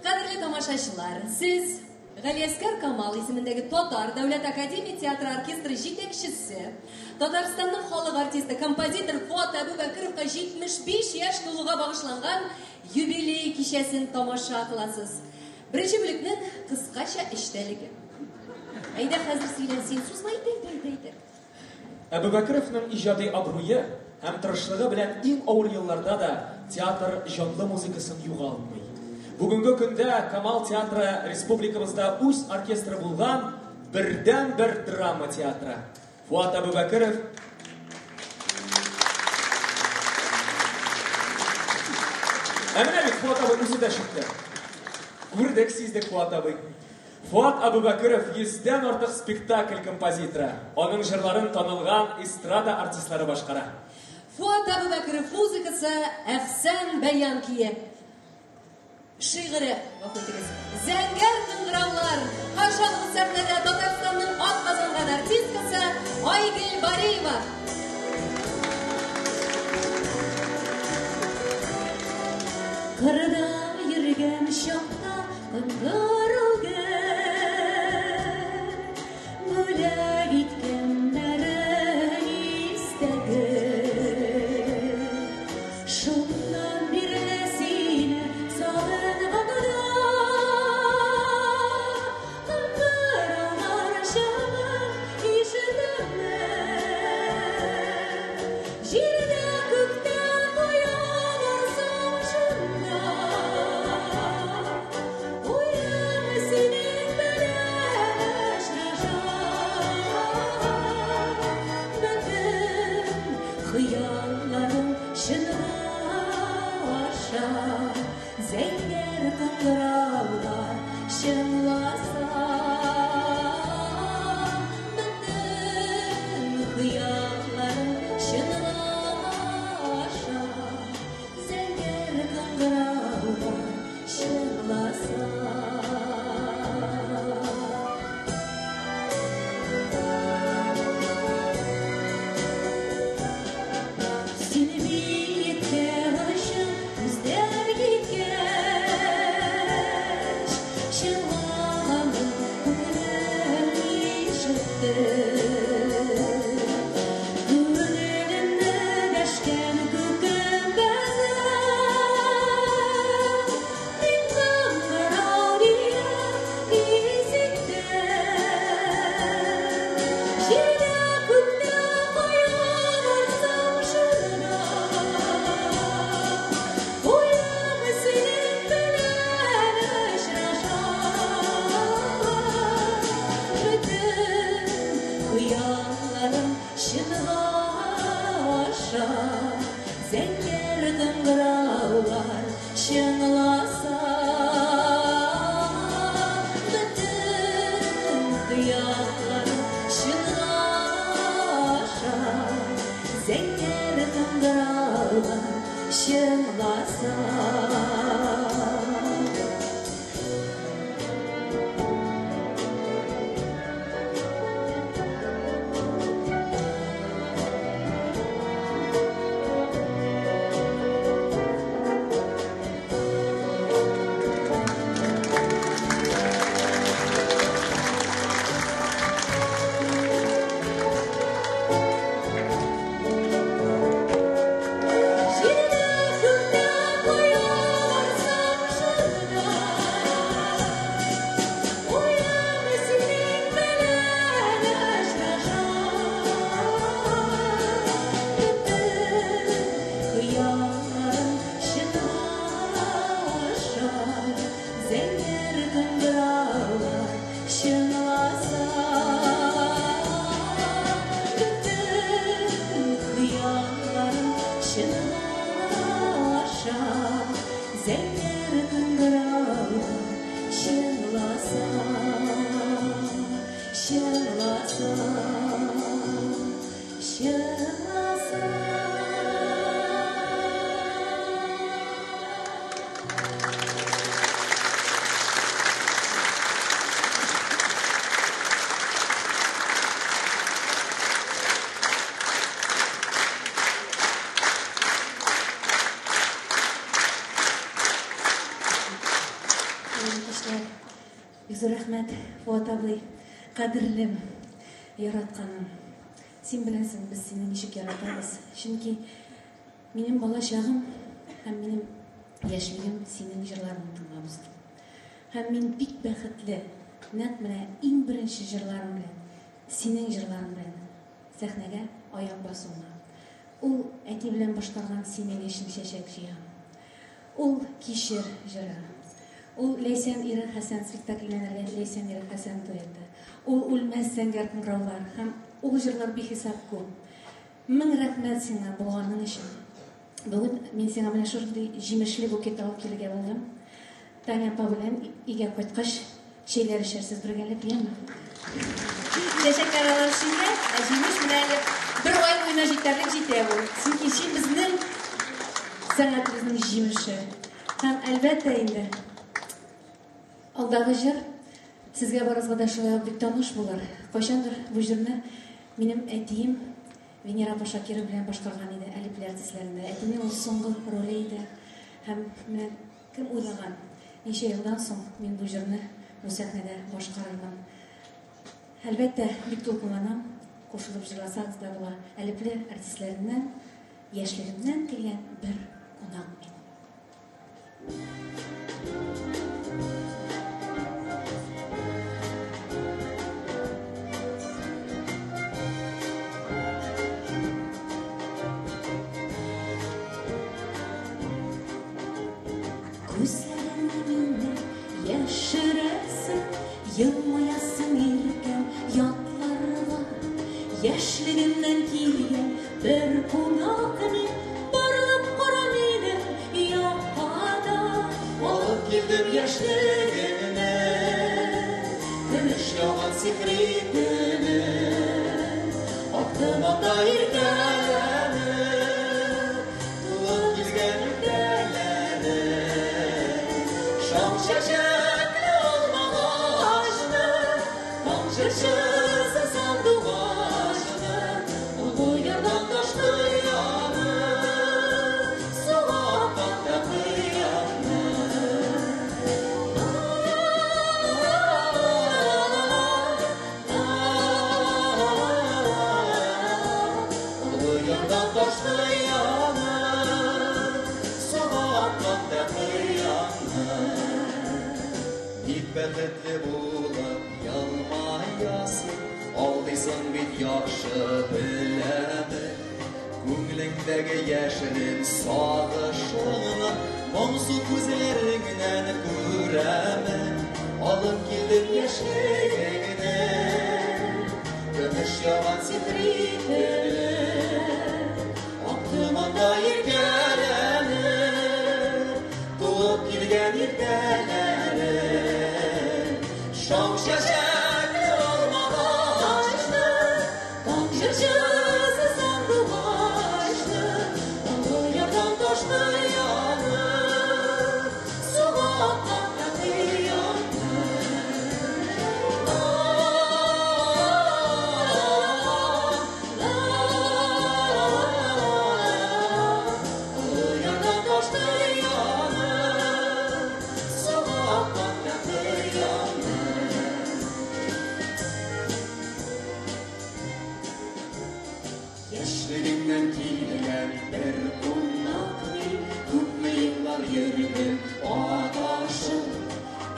Кадерле тамашачылар, сез Галиәсгар Камал исемендәге Татар дәүләт академия театры оркестры җитәкчесе, Татарстанның халык артисты, композитор Фуат Әбүбәкеровка 75 яшь тулуга багышланган юбилей кичәсен тамаша кыласыз. Беренче бүлекнең кыскача эчтәлеге. Әйдә хәзер сөйлә, син сузма, әйдә, әйдә, әйдә, әйдә. Әбүбәкеровның иҗади абруе һәм тырышлыгы белән иң авыр елларда да театр җанлы музыкасын югалтмый. Бүгенге көндә Камал театры республикабызда үз оркестры булган бердәнбер драма театры. Фуат Әбүбәкеров Ә менә бит Фуат абый үзе дә чыкты. Күрдек, сиздек Фуат абый. Фуат Әбүбәкеров йөздән артык спектакль композиторы. Аның җырларын танылган эстрада артистлары башкара. Фуат Әбүбәкеров музыкасы Әхсән Бәян кие. Шигыре, гафу итегез. Зәңгәр кыңгыраулар. Каршы алыгыз сәхнәдә Татарстанның атказанган артисткасы Айгөл Бариева. Кырда йөргән чакта кыңгырау гел бүләк иткәннәрен истә гел. Шуннан бирле сине сагынганда кыңгыраулар чыңын ишетәмен. Җирдә күктә кая барсам шунда уем синең белән очраша. Бөтен хыялларым чынга Зәңгәр кыңгыраулар чыңласа, бөтен хыялларым чынга аша. Зәңгәр кыңгыраулар чыңласа. Җирдә, күктә кояш шашында, Уем синең белән очраша. Бөтен хыялларым чынга аша, Зәңгәр кыңгыраулар чыңласа. Бөтен хыялларым чынга аша, Зәңгәр кыңгыраулар чыңласа, чыңласа, чыңласа. Хәерле кичләр. Бик зур рәхмәт, Фуат абый. Кадерлем, яратканым. Син беләсең, без сине ничек яратабыз. Чөнки минем бала чагым һәм минем яшьлегем синең җырларыңны тыңлап узды. Һәм мин бик бәхетле, нәкъ менә иң беренче җырларым белән, синең җырларың белән сәхнәгә аяк басуыма. Ул әти белән башкарган Синең өчен чәчәк җыям. Ул Кичер җыры. Ул Ләйсән ире Хәсән спектакленнән Ләйсән ире Хәсән дуэты. Ул Үлмәс зәңгәр кыңгыраулар һәм ул җырлар бихисап күп. Мең рәхмәт сиңа булганың өчен. Бүген мин сиңа менә шундый җимешле букет алып килергә булдым. Таня апа белән өйгә кайткач, чәйләр эчәрсез бергәләп, яме? Чәчәкләр алар өчен дә, ә җимеш менә әле бер ай буена җитәрлек җитә бу. Чөнки син безнең сәнгатебезнең җимеше. Һәм әлбәттә инде алдагы җыр сезгә барыгызга да шулай ук бик таныш булыр. Кайчандыр бу җырны минем әтием Венера апа Шакирова белән башкарган иде Әлепле артистларында. Әтинең ул соңгы роле иде. Һәм менә кем уйлаган, ничә елдан соң мин бу җырны бу сәхнәдә башкарырмын. Әлбәттә, бик дулкынланам, кушылып җырласагыз да була. Әлепле артистларыннан яшьлегемнән килгән бер кунак мин. Күзләреңне миннән яшерәсең, Елмаясың иркәм ятларга. Яшьлегемнән килгән бер кунак мин, Борылып кара минем якка да. Алып килдем яшьлегемне, Көмеш яуган сихри төнен. Актым анда иркәләнеп, Тулып килгән иртәләрем. Шаң чәчәкле алмагачны, Таң җырчысы сандугачны, Олы ярдан ташкы яны, Суга акканда кыямны. Олы ярдан ташкы яны, Суга акканда кыямны. Бик бәхетле булып елмаясың, Алдыйсың бит яхшы беләмен. Күңелеңдәге яшерен сагышыңны Моңсу күзләреңнән күрәмен. Алып килдем яшьлегеңне, Көмеш яуган сихри төнен. Актым анда иркәләнеп,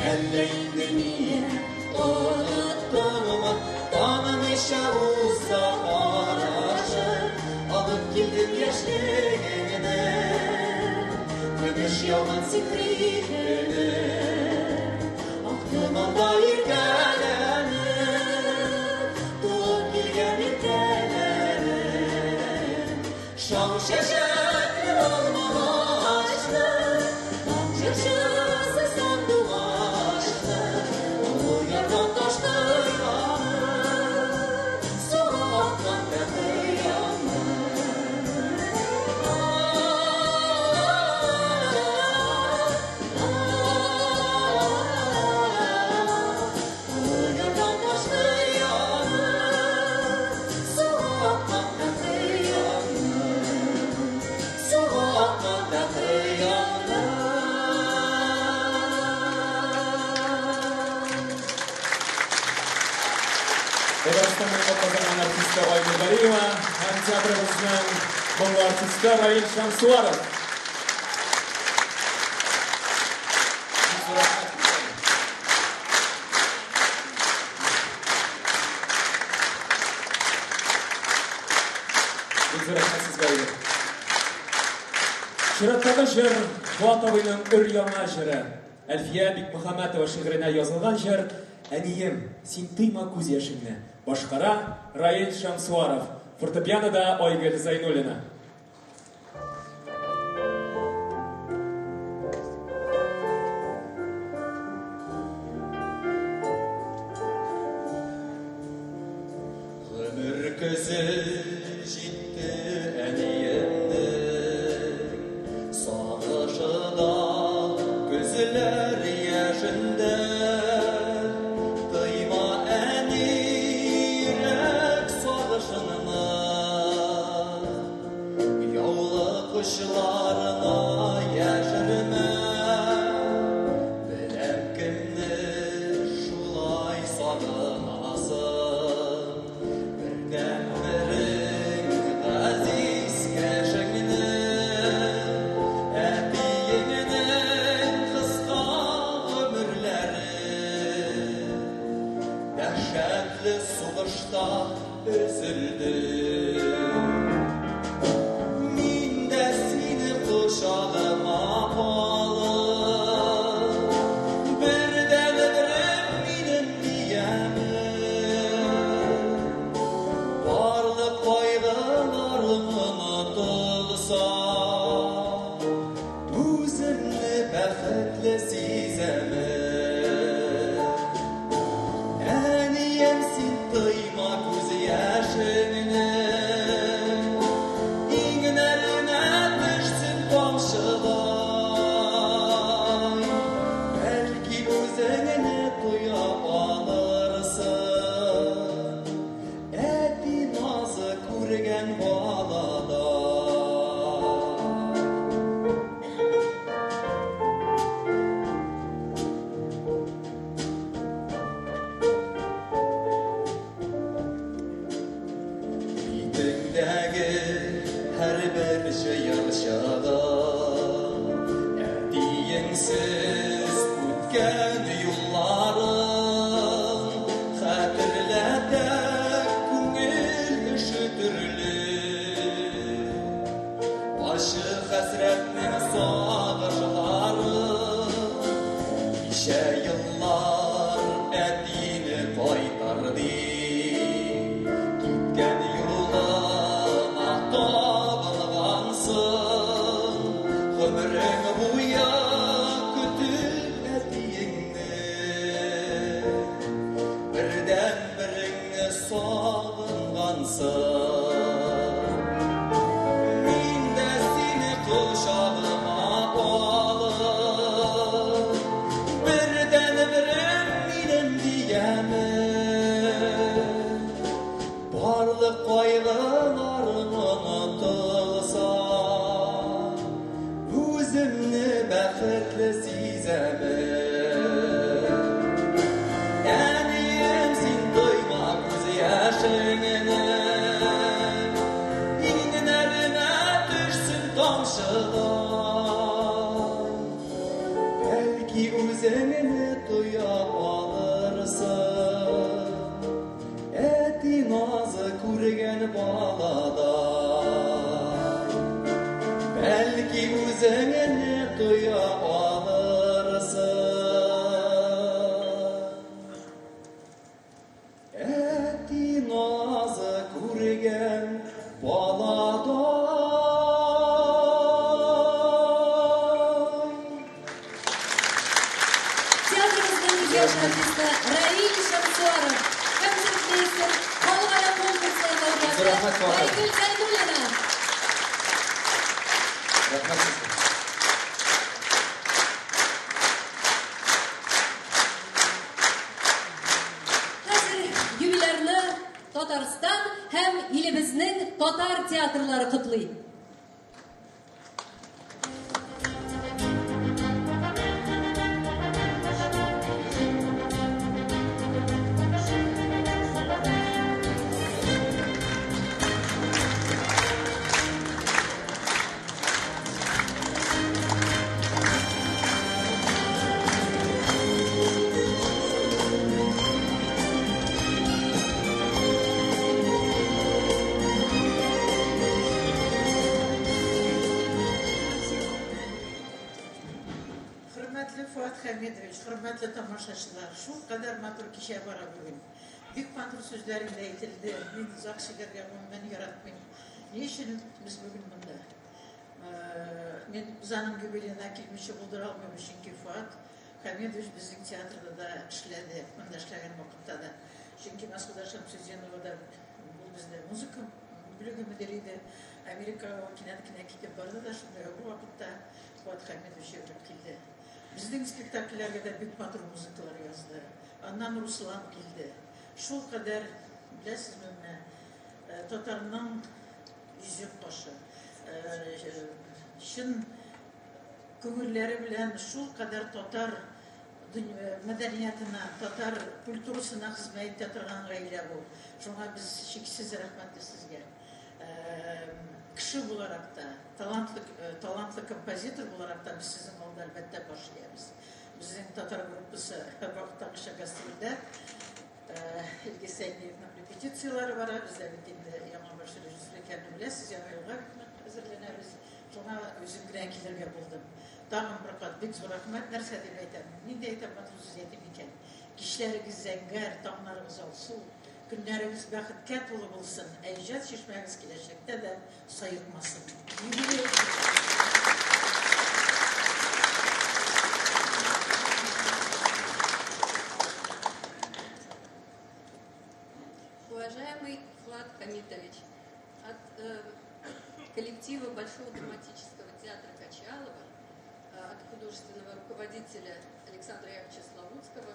Әллә инде мине оныттыңмы? Танымыйча узса карашың, алып килдем яшьлегеңне, көмеш яуган сихри көне. Ак томанда иркәләнеп, туып килгән иртәләрем, шау чәчәкле алмагачлы, таң җырчысы сандугачлы, олы ярдан ташты яны, суга аткан тәкыянны. Олы ярдан ташты яны, суга аткан тәкыянны, суга аткан тәкыянны. Татарстанның атказанган артисты Айгөл Галиева һәм театрыбызның моңлы артисты Раил Шәмсуаров. Бик зур рәхмәт сезгә. Бик зур рәхмәт сезгә, Айгөл. Чираттагы җыр Фуат абыйның өр-яңа җыры. Әлфия Бикмөхәммәтова шигыренә язылган җыр Әнием, син тыйма күз яшеңне. Башкара Раил Шәмсуаров. Фортепианода Айгөл Зайнуллина. Гомер көзе җитте әниемнең, сагышы да күзләр яшендә. Тыйма әни йөрәк сагышыңны, яулык очларына яшермә. Беләм кемне шулай сагынасың, бердәнберең газиз кешеңне, әтиеңнең кыска гомерләре дәһшәтле сугышта өзелде. Мин дә сине кочагыма алып, бердәнберем минем диямем. Барлык кайгыларым онытылса, үземне бәхетле сизәмен. Әнием, син тыйма күз яшеңне, иңнәренә төшсен тамчыдай. Бәлки үзеңне тоя алырсың, әти назы күргән балада. Битеңдәге һәрбер җыерчыгы, әтиеңсез үткән юлларың, хәтерләтә күңел өшетерлек ачы хәсрәтнең сагышлары. Ничә еллар әтине кайтар дип, киткән юлына табынгансың, гомерең буе көтеп әтиеңне, бердәнбереңне сагынгансың. Мин дә сине кочагыма алып, бердәнберем минем диямем. Барлык кайгыларым онытылса, үземне бәхетле сизәмен. Әнием, син тойма күз яшеңне, иңнәренә төшсен тамчыдай. Бәлки үзеңне яшь артисты Раил Шәмсуаров, концертмейстер, халыкара конкурслар лауреаты Айгөл Зәйнуллина. Рәхмәт сезгә. Хәзер юбилярны Татарстан һәм илебезнең татар театрлары котлый. Хөрмәтле Фуат Хәмидович, хөрмәтле тамашачылар, шул кадәр матур кичә бара бүген. Бик матур сүзләр инде әйтелде. Мин озак сөйләргә гомумән яратмыйм. Ни өчен без бүген монда? Мин без аның юбилеена килмичә булдыра алмыйм, чөнки Фуат Хәмидович безнең театрда да эшләде, монда эшләгән вакытта да. Чөнки Мәсгудә Шәмсетдинова да ул бездә музыка бүлеге мөдире иде. Америкага ул кинәт кенә китеп барды да, шунда бу вакытта Фуат Хәмидович йөгереп килде. Безнең спектакльләргә дә бик матур музыкалар язды. Аннан Руслан килде. Шул кадәр, беләсезме, менә татарның йөзек кашы. Чын күңелләре белән шул кадәр татар мәдәниятына, татар культурасына хезмәт итә торган гаилә бу. Шуңа без чиксез рәхмәтле сезгә. Кеше буларак та, талантлы, талантлы композитор буларак та без сезнең алда әлбәттә баш иябез. Безнең татар группасы һәрвакыттагыча гастрольдә. Илгиз Сәйдиевның репетицияләре бара. Бездә бит инде яңа баш режиссер икәнен беләсез, яңа елга бик нык әзерләнәбез. Шуңа үзем генә килергә булдым. Тагын бер кат бик зур рәхмәт. Нәрсә дип әйтәм? Нинди әйтәм матур сүз әйтим икән? Кичләрегез зәңгәр, таңнарыгыз алсу, көннәрегез бәхеткә тулы булсын, ә иҗат чишмәгез киләчәктә дә саекмасын. Юбилей Уважаемый Фуат Хамитович, от коллектива Большого драматического театра Качалова, от художественного руководителя Александра Яковлевича Славутского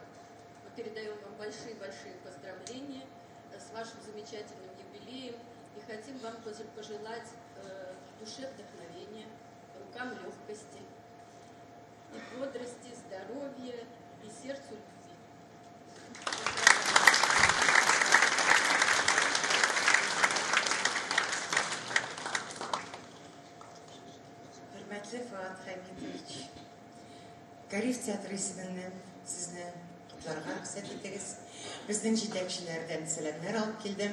мы передаем вам большие-большие поздравления с вашим замечательным юбилеем и хотим вам пожелать душе вдохновения, рукам легкости и бодрости, здоровья и сердцу любви. Хөрмәтле Фуат Хәмитович, Кариф театры исеменнән сезне котларга рөхсәт итегез. Безнең җитәкчеләрдән сәламнәр алып килдем.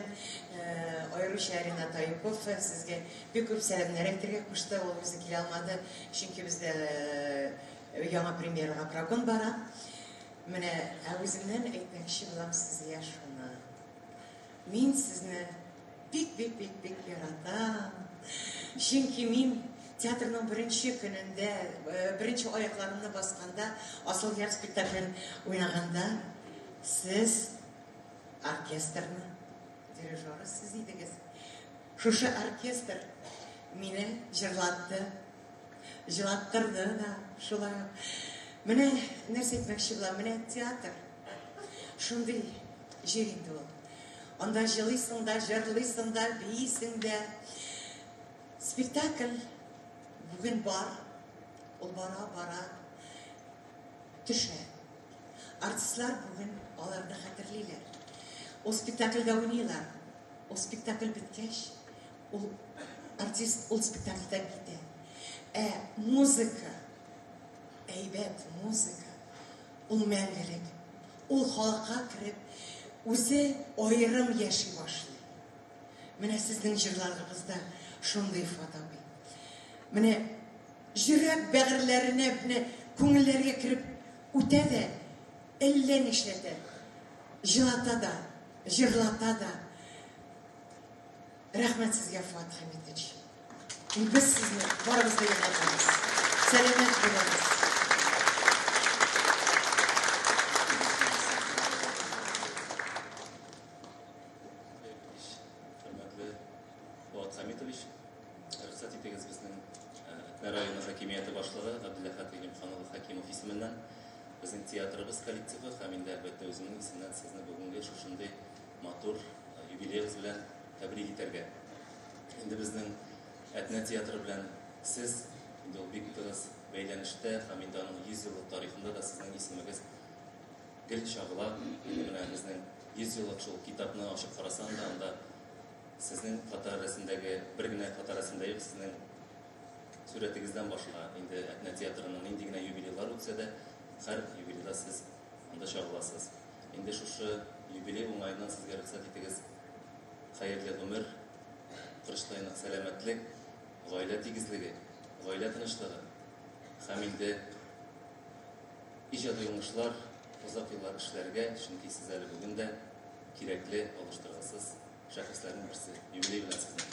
Аеруча Ренат Аюпов сезгә бик күп сәламнәр әйтергә кушты. Ул үзе килә алмады, чөнки бездә яңа премьерага прогон бара. Менә, ә үземнән әйтмәкче булам сезгә шуны. Мин сезне бик-бик-бик-бик яратам. Чөнки мин театрның беренче көнендә, беренче аякларымны басканда, Асылъяр спектаклен уйнаганда, сез оркестрны дирижеры сез идегез. Шушы оркестр мине җырлатты, җылаттырды да шулай ук. Менә нәрсә әйтмәкче булам, менә театр шундый җир инде ул. Анда җылыйсың да, җырлыйсың да, биисең дә. Спектакль бүген бар, ул бара-бара төшә. Артистлар бүген аларны хәтерлиләр. Ул спектакльдә уйныйлар. Ул спектакль беткәч, ул артист ул спектакльдән китә. Ә музыка, әйбәт музыка, ул мәңгелек. Ул халыкка кереп, үзе аерым яши башлый. Менә сезнең җырларыгыз да шундый, Фуат абый. Менә йөрәк бәгырьләренә, менә күңелләргә кереп үтә дә, әллә нишләтә. Җылата да, җырлата да. Рәхмәт сезгә, Фуат Хәмитович. Без сезне барыбыз да яратабыз. Сәламәт булыгыз. Габделәхәт Гыйлемхан улы Хәкимов исеменнән, безнең театрыбыз коллективы һәм инде, әлбәттә, үземнең исемнән сезне бүгенге шушындый матур юбилеегыз белән тәбрик итәргә. Инде безнең Әтнә театры белән сез инде ул бик тыгыз бәйләнештә һәм инде аның 100 еллык тарихында да сезнең исемегез гел чагыла. Инде менә безнең 100 еллык шул китапны ачып карасаң да, анда сезнең фоторәсемдәге бер генә фоторәсем дә юк, сезнең сурәтегездән башка. Инде Әтнә театрының нинди генә юбилейлар үтсә дә, һәр юбилейда сез анда чагыласыз. Инде шушы юбилей уңаеннан сезгә рөхсәт итегез, хәерле гомер, корычтай нык сәламәтлек, гаилә тигезлеге, гаилә тынычлыгы һәм инде иҗади уңышлар, озак еллар эшләргә, чөнки сез әле бүген дә кирәкле, алыштыргысыз шәхесләрнең берсе. Юбилей белән сезне!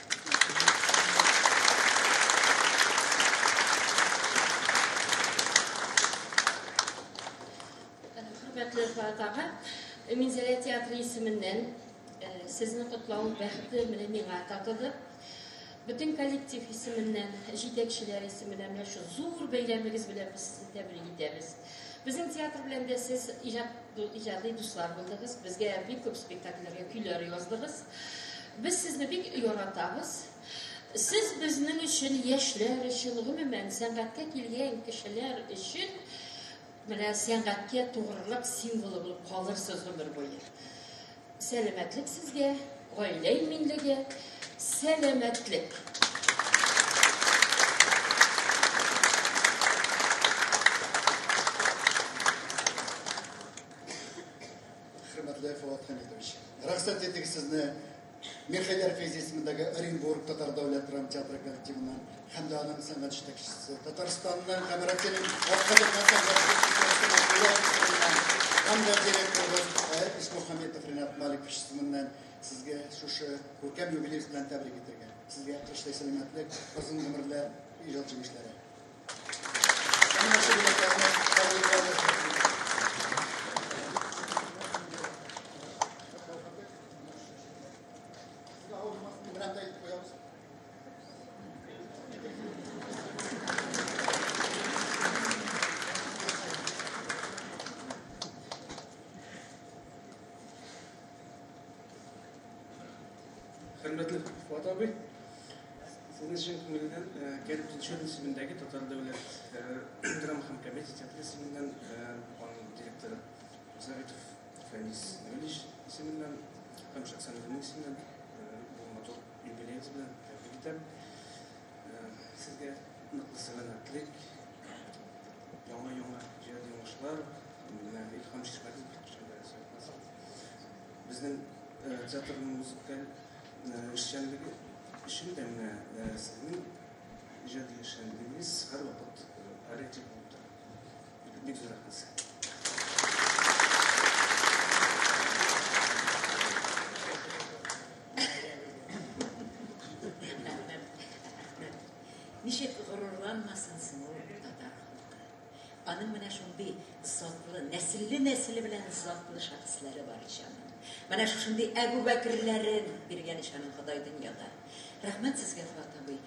Хөрмәтле Фоат ага, Минзәлә театры исеменнән Сезне котлау бәхете менә миңа татыды. Бөтен коллектив исеменнән, җитәкчеләр исеменнән менә шул зур бәйрәмегез белән без сезне тәбрик итәбез. Безнең театр белән дә сез иҗат, иҗади дуслар булдыгыз. Безгә бик күп спектакльләргә көйләр яздыгыз. Без сезне бик яратабыз. Сез безнең өчен, яшьләр өчен, гомумән, сәнгатькә килгән кешеләр өчен менә сәнгатькә тугрылык символы булып калырсыз гомер буе. Сәламәтлек сезгә, гаилә иминлеге, сәламәтлек! Хөрмәтле Фоат Хәмитович, рөхсәт итегез сезне Мирхәйдәр Фәйзи исемендәге Оренбург татар дәүләт драма театры коллективыннан һәм дә аның сәнгать җитәкчесе, Татарстанның һәм Россиянең атказанган сәнгать җитәкчесе һәм дә директорыбыз Ишмухаметов Ринат Маликович исеменнән сезгә шушы күркәм юбилей белән тәбрик итәргә. Сезгә кышлай сәламәтлек, озын гомерләр, иҗат җимешләре. Менә шул бүләкләрне кабул итәбез. Хөрмәтле Фуат абый, сезне чын күңелдән Кәрим Тинчурин исемендәге Татар дәүләт драма һәм комедия театры исеменнән, аның директоры Заветов Фәнис Нурилич исеменнән һәм шәхсән үземнең исемнән бу матур юбилеегыз белән тәбрик итәм. Сезгә ныклы сәламәтлек, яңа-яңа иҗади уңышлар, менә илһам чишмәгез беркайчан да саекмасын. Безнең театрның музыкаль эшчәнлеге өчен дә менә сезнең иҗади эшчәнлегегез һәрвакыт ориентир булып тора. Бик зур рәхмәт сезгә. Ничек горурланмасын соң ул татар халкы? Аның менә шундый затлы, нәселле-нәселе белән затлы шәхесләре бар ич аның. Менә шушындый Әбүбәкерләрен биргән ич аның Ходай дөньяда. Рәхмәт сезгә, Фоат абый.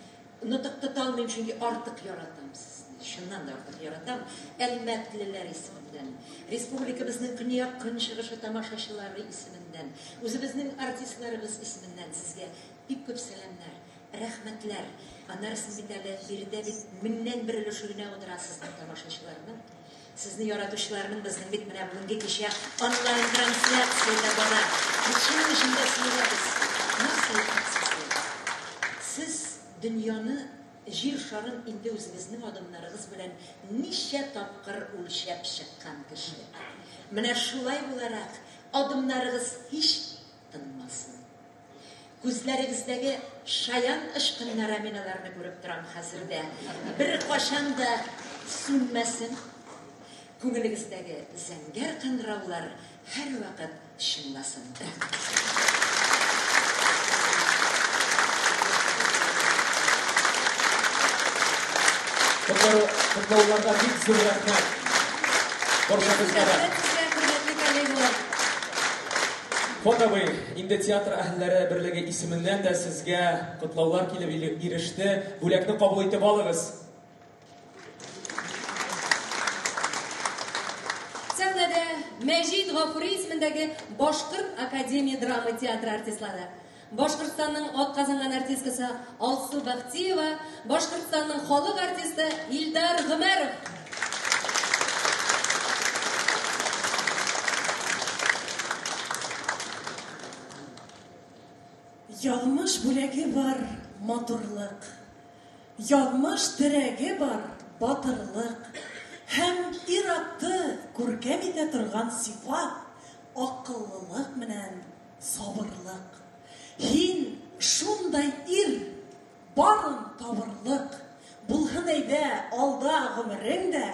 Нотык тота алмыйм, чөнки артык яратам сезне. Чыннан да артык яратам. Әлмәтлеләр исеменнән, республикабызның көньяк-көнчыгышы тамашачылары исеменнән, үзебезнең артистларыбыз исеменнән сезгә бик күп сәламнәр, рәхмәтләр. Аннары сез бит әле биредә бит меңнән бер өлеше генә утыра сезнең тамашачыларның. Сезне яратучыларның безнең бит менә бүгенге кичә онлайн трансляциядә бара. Без шуның өчен дә сөенәбез. Нәрсә әйтик сезгә? Сез дөньяны, җир шарын инде үзегезнең адымнарыгыз белән ничә тапкыр үлчәп чыккан кеше. Менә шулай буларак, адымнарыгыз һич тынмасын. Күзләрегездәге шаян очкыннары, мин аларны күреп торам хәзер дә, беркайчан да сүнмәсен. Күңелегездәге зәңгәр кыңгыраулар һәрвакыт чыңласын. Рәхмәт. Котлауларга бик зур рәхмәт. Барчагызга да. Рәхмәт сезгә, хөрмәтле коллегалар. Фоат абый, инде театр әһелләре берлеге исеменнән дә сезгә котлаулар килеп иреште. Бүләкне кабул итеп алыгыз. Мәҗит Гафури исемендәге Башкорт академия драма театры артистлары. Башкортстанның атказанган артисткасы Алсу Бахтиева, Башкортстанның халык артисты Илдар Гомәров. Язмыш бүләге бар матурлык, Язмыш терәге бар батырлык Һәм ир-атты күркәм итә торган сыйфат, Акыллылык менән сабырлык. Һин шундай ир, барын табырлык, Булһын әйдә алда гомерең дә,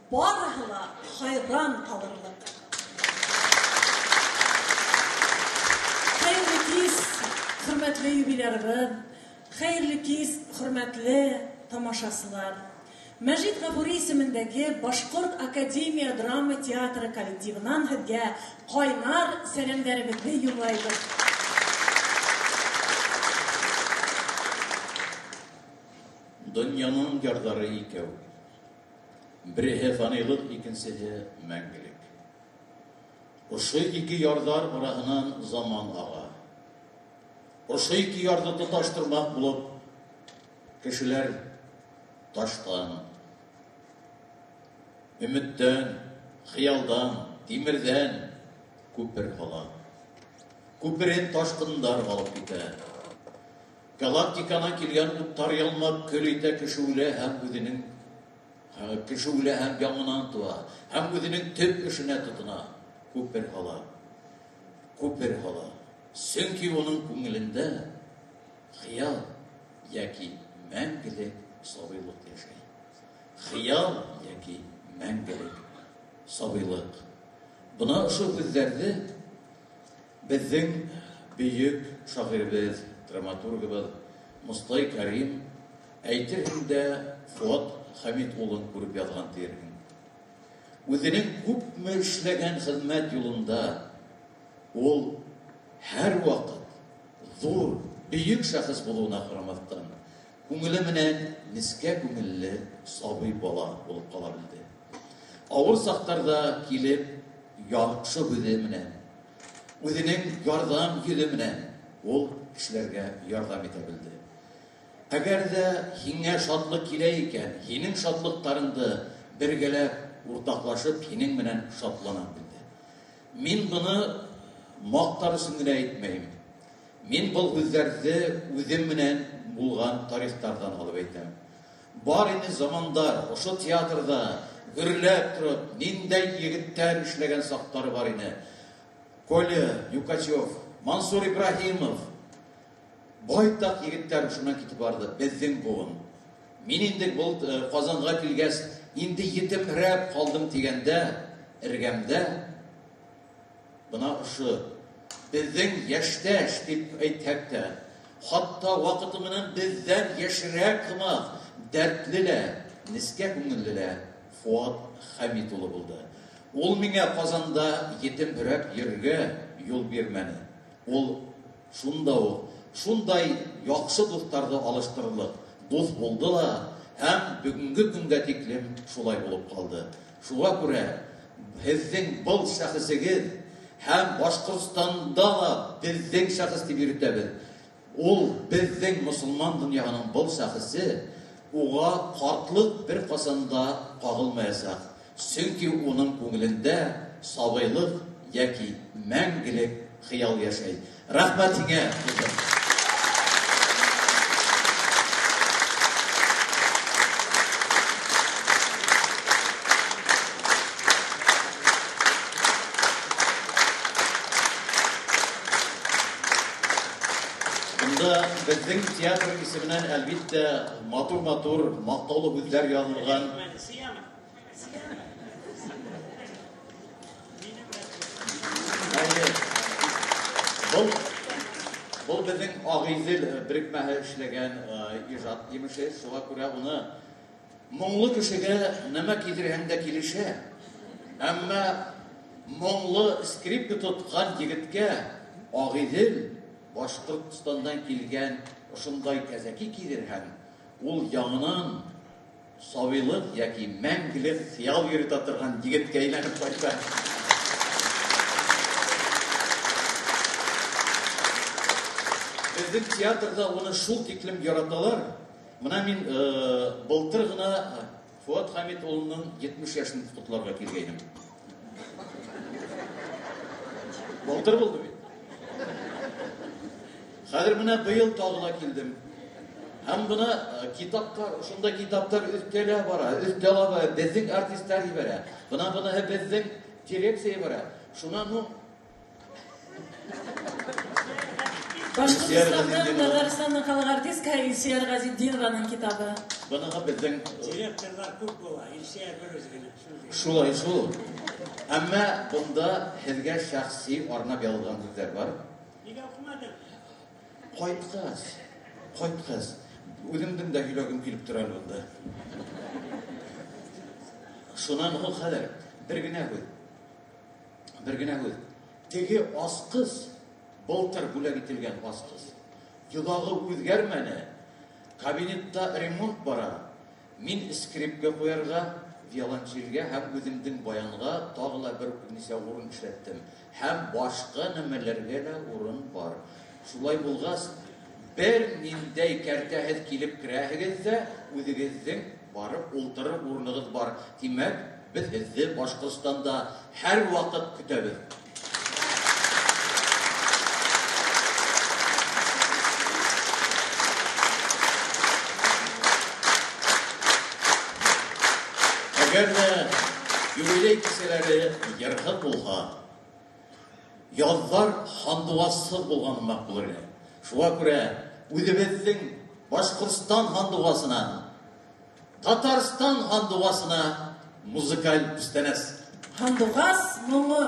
Барыһы ла хайран калырлык. Хәерле кич, хөрмәтле юбилярыбыз, хәерле кич, хөрмәтле тамашачылар. Мәҗит Гафури исемендәге Башкорт академия драма театры коллективыннан һеҙгә ҡайнар сәләмдәребеҙҙе юллайбыҙ. Дөньяның ярдары икәү. Береһе фанилык, икенсеһе мәңгелек. Ошо ике ярдар араһынан заман ага. Ошо ике ярды тоташтырмак булып, кешеләр таштан, өметтән, хыялдан, тимердән күпер һала. Күперен ташкыннар алып китә. Галактикадан килгән уттар ялмап көл итә кеше үлә һәм үзенең кеше үлә һәм яңынан туа, һәм үзенең төп эшенә тотына, күпер һала. Күпер һала. Чөнки уның күңелендә хыял яки мәңгелек сабыйлык яшәй. Хыял яки мәңгелек сабыйлык. Бына ошо һүҙҙәрҙе беҙҙең бөйөк шағирыбыҙ, драматургыбыҙ Мостай Кәрим әйтерһең дә Фуат Хәмит улын күреп яҙған тиерһең. Үҙенең күпме эшләгән хеҙмәт юлында ул һәр ваҡыт ҙур, бөйөк шәхес булыуына ҡарамаҫтан, күңеле менән нескә күңелле сабый бала булып ҡала белде. Ауыр саҡтарҙа килеп, яҡшы һүҙе менән, үҙенең ярҙам йөҙө менән ул кешеләргә ярҙам итә белде. Әгәр ҙә һиңә шатлыҡ килә икән, һинең шатлыҡтарыңды бергәләп уртаҡлашып, һинең менән шатлана белде. Мин быны маҡтар өсөн генә әйтмәйем. Мин был һүҙҙәрҙе үҙем менән булған тарихтарҙан алып әйтәм. Бар ине замандар, ошо театрҙа гөрләп тороп, ниндәй егеттәр эшләгән саҡтары бар ине. Коля Юкачев, Мансур Ибраһимов, байтаҡ егеттәр шунан китеп барҙы, беҙҙең быуын. Мин инде был Ҡазанға килгәс, инде етемһерәп ҡалдым тигәндә, эргәмдә бына ошо беҙҙең йәштәш тип әйтһәк тә, хатта ваҡыты менән беҙҙән йәшерәк һымаҡ, дәртле лә, нескә күңелле лә Фуат Хәмит улы булды. Ул миңә Ҡазанда етемһерәп йөрөргә юл бирмәне. Ул шунда уҡ шундай яҡшы дуҫтарҙы алыштырырлыҡ дуҫ булды ла һәм бөгөнгө көнгә тиклем шулай булып ҡалды. Шуға күрә һеҙҙең был шәхесегеҙ һәм Башҡортостанда ла беҙҙең шәхес тип йөрөтәбеҙ. Ул беҙҙең мосолман донъяһының был шәхесе уға ҡартлыҡ бер ҡасан да ҡағылмаясаҡ. Сөнки уның күңелендә сабыйлыҡ йәки мәңгелек хыял йәшәй. Рәхмәт һиңә, дуҫым. Бында беҙҙең театр исеменән, әлбиттә, матур-матур маҡтаулы һүҙҙәр яҙылған. Был, был беҙҙең Ағиҙел берекмәһе эшләгән ижад емеше, шуға күрә уны моңло кешегә нәмә килдерһәң дә килешә. Әммә моңло скрипка тотҡан егеткә Ағиҙел Башҡортостандан килгән ошондай кәзәки кейҙерһәң, ул яңынан сабыйлыҡ йәки мәңгелек хыял йөрөтә торған егеткә әйләнеп ҡайта. Безнең театрда уны шул тиклем яраталар. Менә мин былтыр гына Фуат Хамит улының 70 яшен котларга килгәйнем. Былтыр булды бит. Хәзер менә быел тагы да килдем. Һәм бына китаплар, шунда китаплар өстәлә бара, өстәлә бара, безнең артистлар җибәрә. Бына бына безнең дирекция җибәрә. Шуннан ну Башкортстанның, Татарстанның халык артистка Илсөяр Газетдинованың китабы. Быныгы безнең Директорлар күп була, Илсөяр бер үзе генә. Шулай шул. Әмма бунда һеҙгә шәхси арнап язылган сүзләр бар. Нигә укымадың? Кайткач, кайткач, үземнең дә һөйләгем килеп тора әле монда. Шуннан ул хәзер бер генә һүз. Бер генә һүз. Теге аскыз, былтыр бүләк ителгән аскыз. Йолагы үзгәрмәне. Кабинетта ремонт бара. Мин скрипка куярга, виолончельгә һәм үземнең баянга тагы ла бер ничә урын эшләттем. Һәм башка нәмәләргә дә урын бар. Шулай булгач, бер ниндәй кәртәһез килеп керәһегез дә, үзегезнең барып ултырыр урыныгыз бар. Димәк, без һеҙҙе Башҡортостанда һәр ваҡыт көтәбеҙ. Әгәр дә юбилей кисәләре йырһыҙ булһа, яҙҙар һандуғасһыҙ булған һымаҡ булыр ине. Шуға күрә үҙебеҙҙең Башҡортостан һандуғасына, Татарстан һандуғасына музыкаль күстәнәс. Һандуғас моңо.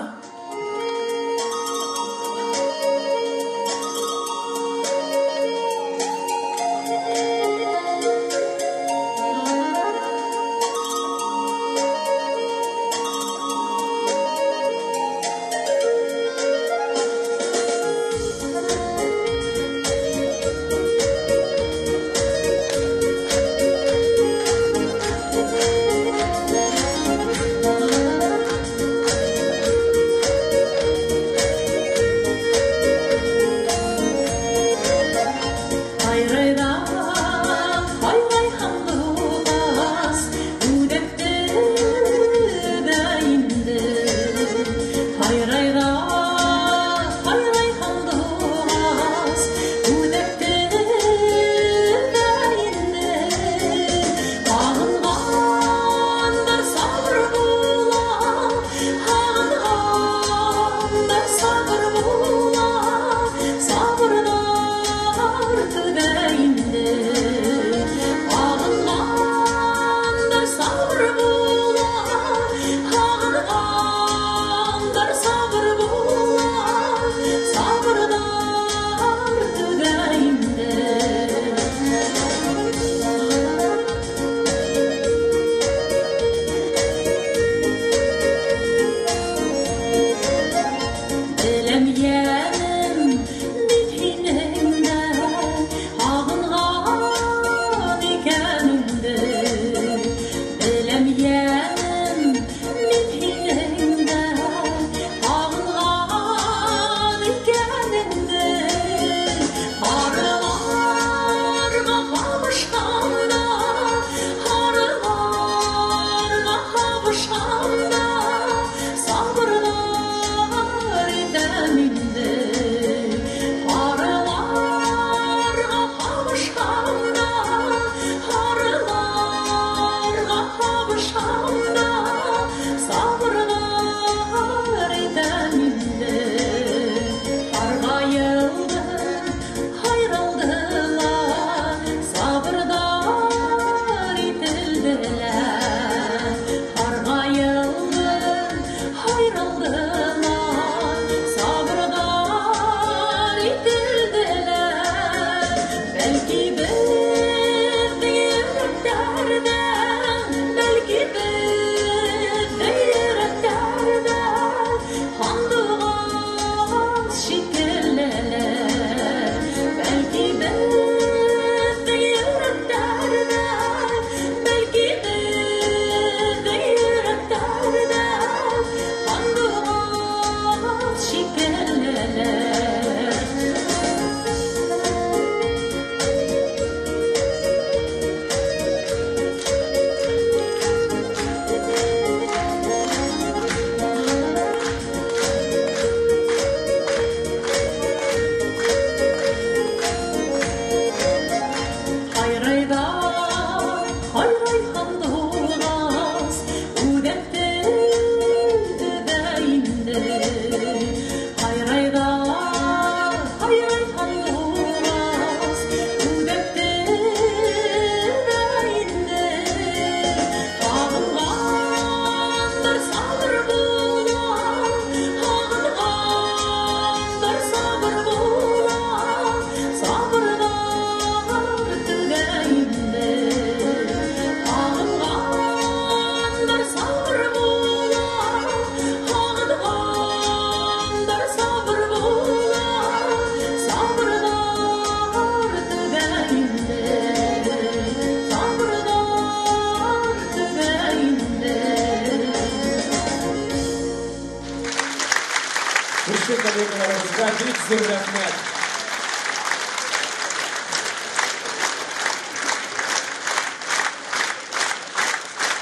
Биюче коллегаларыбызга бик зур рәхмәт.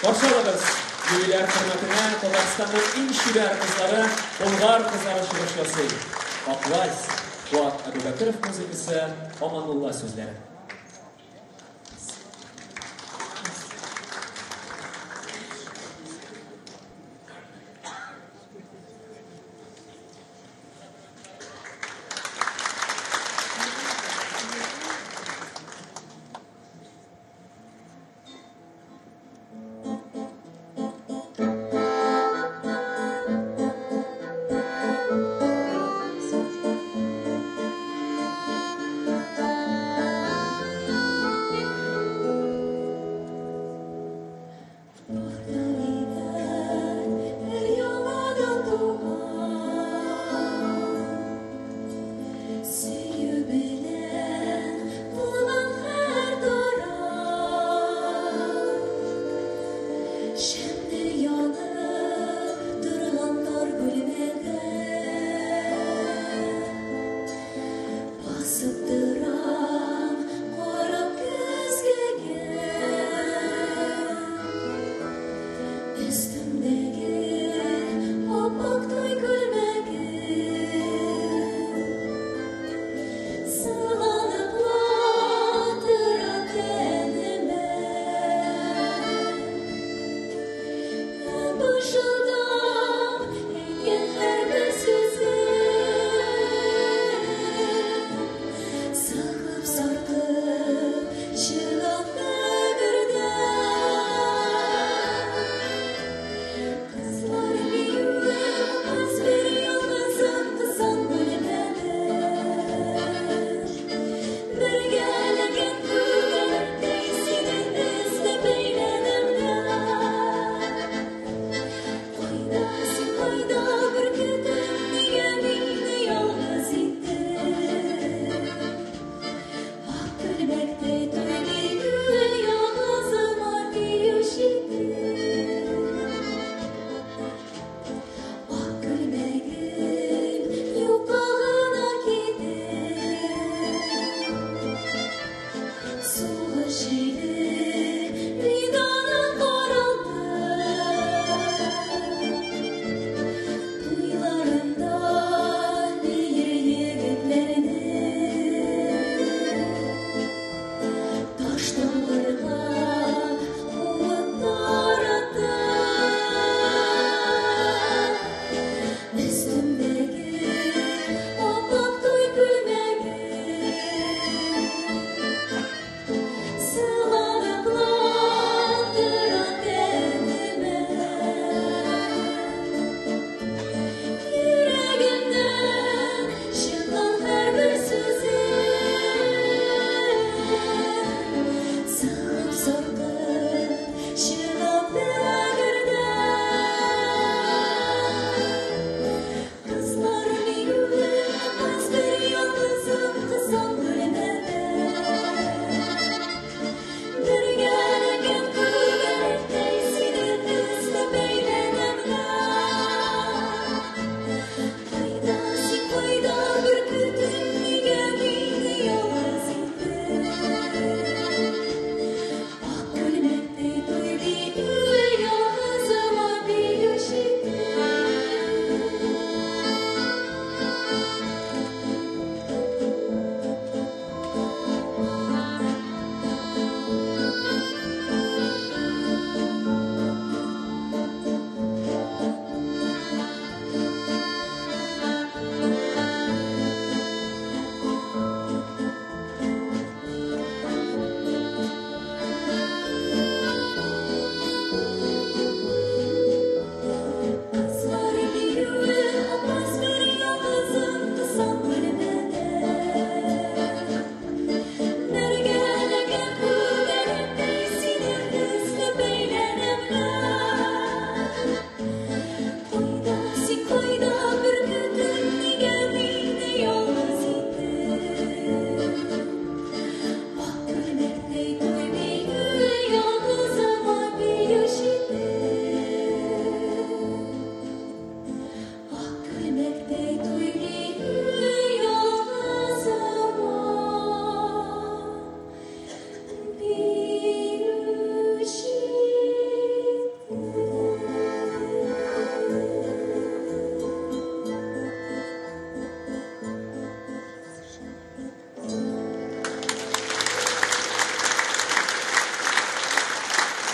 Каршы алыгыз, юбиляр хөрмәтенә Татарстанның иң чибәр кызлары, Болгар кызлары чыгыш ясый. Ак вальс, Фуат Әбүбәкеров музыкасы, Аманулла сүзләре. Саркып чыга фәгырдән.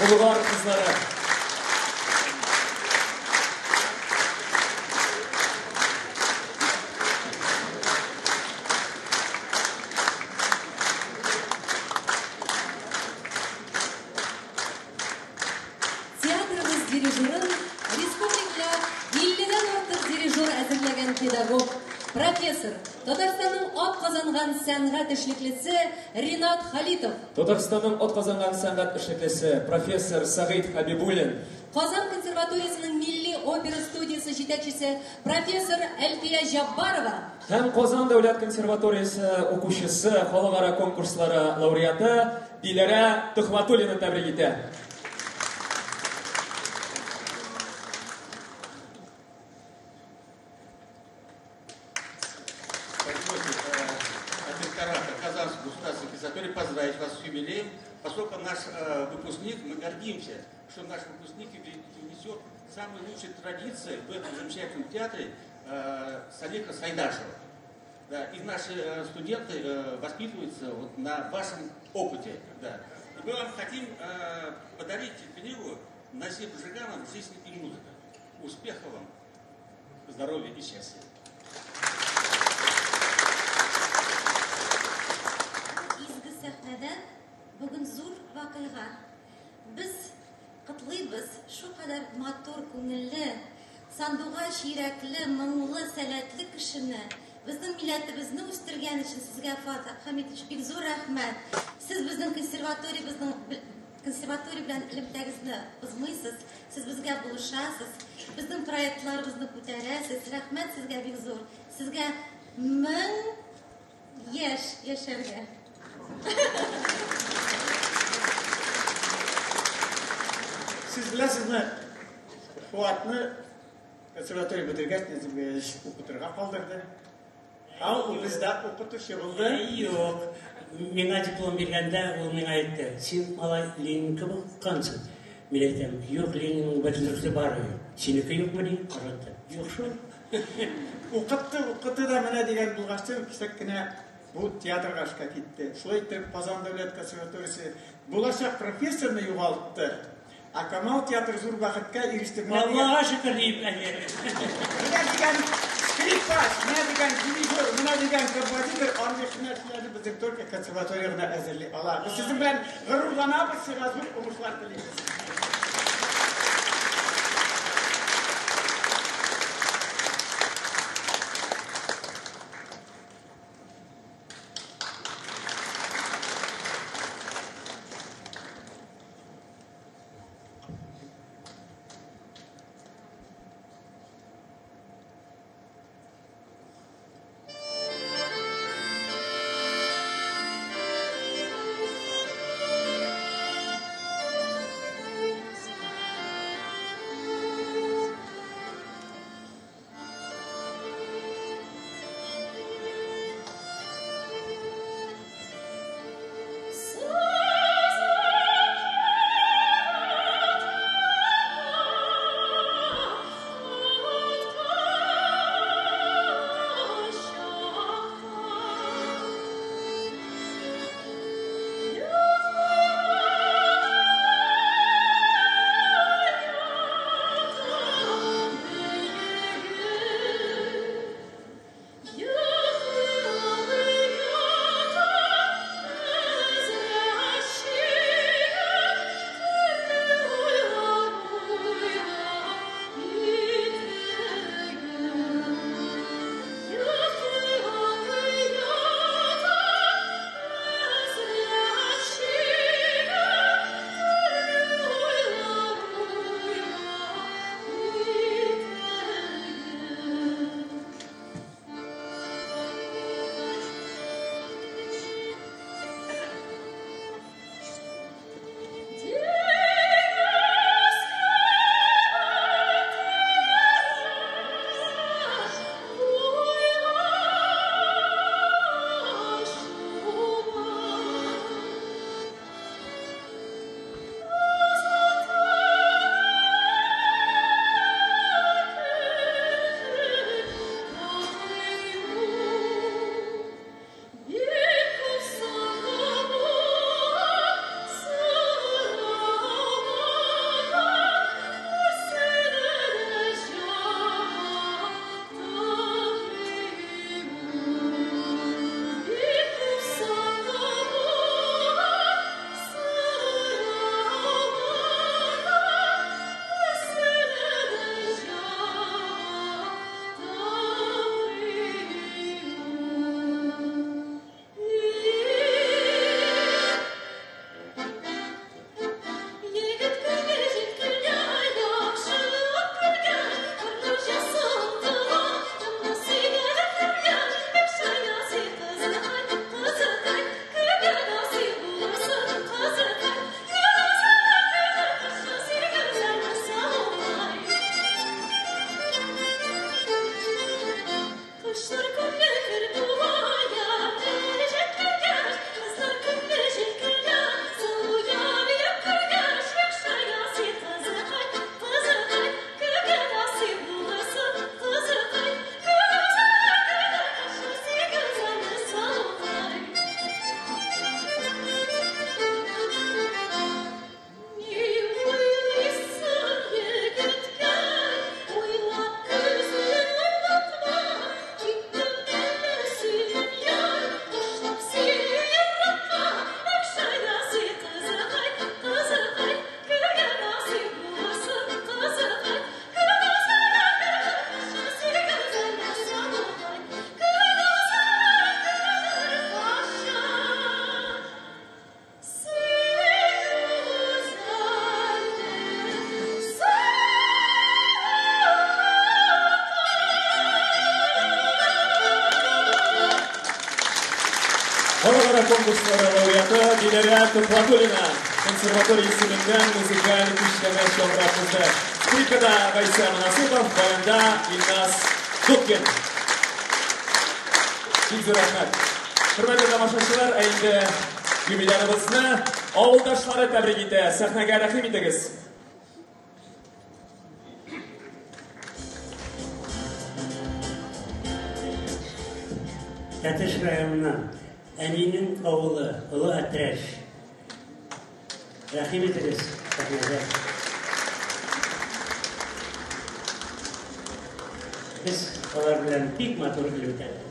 Болгар кызлары. Театрыбыз дирижерын республикада 50-дән артык дирижер әзерләгән педагог, профессор, Татарстанның атказанган сәнгать эшлеклесе Ринат Халитов. Татарстанның атказанган сәнгать эшлеклесе, профессор Сәгыйть Хәбибуллин. Казан консерваториясенең милли опера студиясе җитәкчесе профессор Әлфия Җаббарова. Һәм Казан дәүләт консерваториясе укучысы, халыкара конкурслары лауреаты Диләрә Төхвәтуллина тәбрик итә. Позвольте от ректората Казанской государственной консерватории поздравить вас с юбилеем, поскольку наш выпускник, мы гордимся, что наш выпускник несет самые лучшие традиции в этом замечательном театре Салиха Сайдашева. Да, и наши студенты воспитываются вот на вашем опыте. Да. И мы вам хотим подарить книгу Назиб Жиганов «Жизнь и музыка». Успехов вам, здоровья и счастья. Изге сәхнәдән бүген зур вакыйга. Без котлыйбыз шулкадәр матур күңелле, сандугач йөрәкле, моңлы, сәләтле кешене. Безнең милләтебезне үстергән өчен сезгә, Фоат Хәмитович, бик зур рәхмәт. Сез безнең консерваториябезнең консерватория белән элемтәгезне бозмыйсыз, сез безгә булышасыз, безнең проектларыбызны күтәрәсез. Рәхмәт сезгә бик зур. Сезгә 1000 яшь яшәргә. Сез беләсезме, Фоатны консерватория бетергәч, Нәзим Гаяз укытырга калдырды. Ә ул бездә укытучы булды. Юк. Миңа диплом биргәндә ул миңа әйтте, син малай Ленин кебек укыгансың. Мин әйтәм, юк, Ленинның бөтенесе бар. Синеке юкмыни? Карады. Юк шул. Укытты, укытты да менә дигән булгачтын кисәк кенә бу театрга эшкә китте. Шулай итеп, Казан дәүләт консерваториясе булачак профессорны югалтты. Ә Камал театры зур бәхеткә иреште. Менә дигән- Аллага шөкер диеп әле. Менә дигән скрипач, менә дигән дирижер, менә дигән композитор, андый һөнәрчеләрне безнең только консерватория гына әзерли ала. Без сезнең белән горурланабыз, сиңа зур уңышлар телибез. конкурслары лауреаты Диләрә Төхвәтуллина консерватория исеменнән музыкаль күчтәнәч яңгырап узды. Скрипкада Гайсә Монасыйпов, баянда Илназ Дудкин. Бик зур рәхмәт. Хөрмәтле тамашачылар, ә инде юбилярыбызны авылдашлары тәбрик итә. Сәхнәгә рәхим итегез. Тәтеш районыннан әнинең авылы Олы Әтрәч. Рәхим итегез, сәхнәгә. Без алар белән бик матур элемтәдә.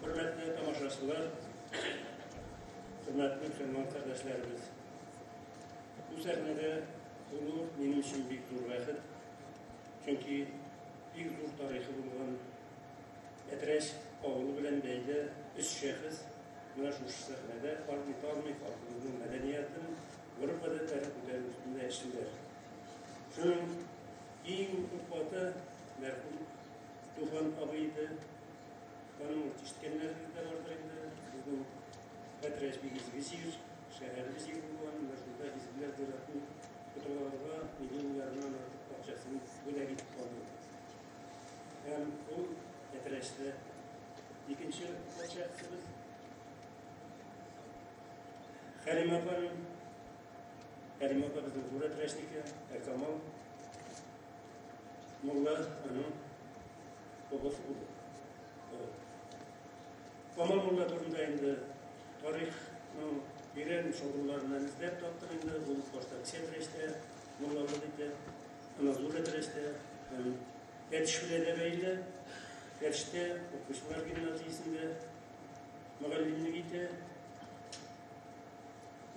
Хөрмәтле тамашачылар, хөрмәтле мөселман кардәшләребез. Бу сәхнәдә булу минем өчен бик зур бәхет. Чөнки бик зур тарихы булган Әтрәч авылы белән бәйле өч шәхес менә шушы сәхнәдә армый-талмый халкыбызның мәдәниятен, гореф-гадәтләрен күтәрү өстендә эшлиләр. Шуның иң олпаты мәрхүм Туфан абый иде. Аның ишеткәннәрегез дә бардыр инде. Безнең Әтрәч бик изге җир, шәһәребез җир булган, менә шунда изгеләр зиратын котыларга миллион ярымнан артык акчасын бүләк итеп калдырды. Һәм ул Әтрәчтә икенче шәхесебез Хәлимә апаның Хәлимә апа безнең зур Әтрәчнеке, ә Камал мулла аның бабасы булды. Камал мулла турында инде тарихның тирән чоңгылларыннан эзләп таптык инде. Ул башта Кече Әтрәчтә муллалык итә, аннан Зур Әтрәчтә һәм Тәтеш белән дә бәйле. Тәтештә укучылар гимназиясендә мөгаллимлек итә.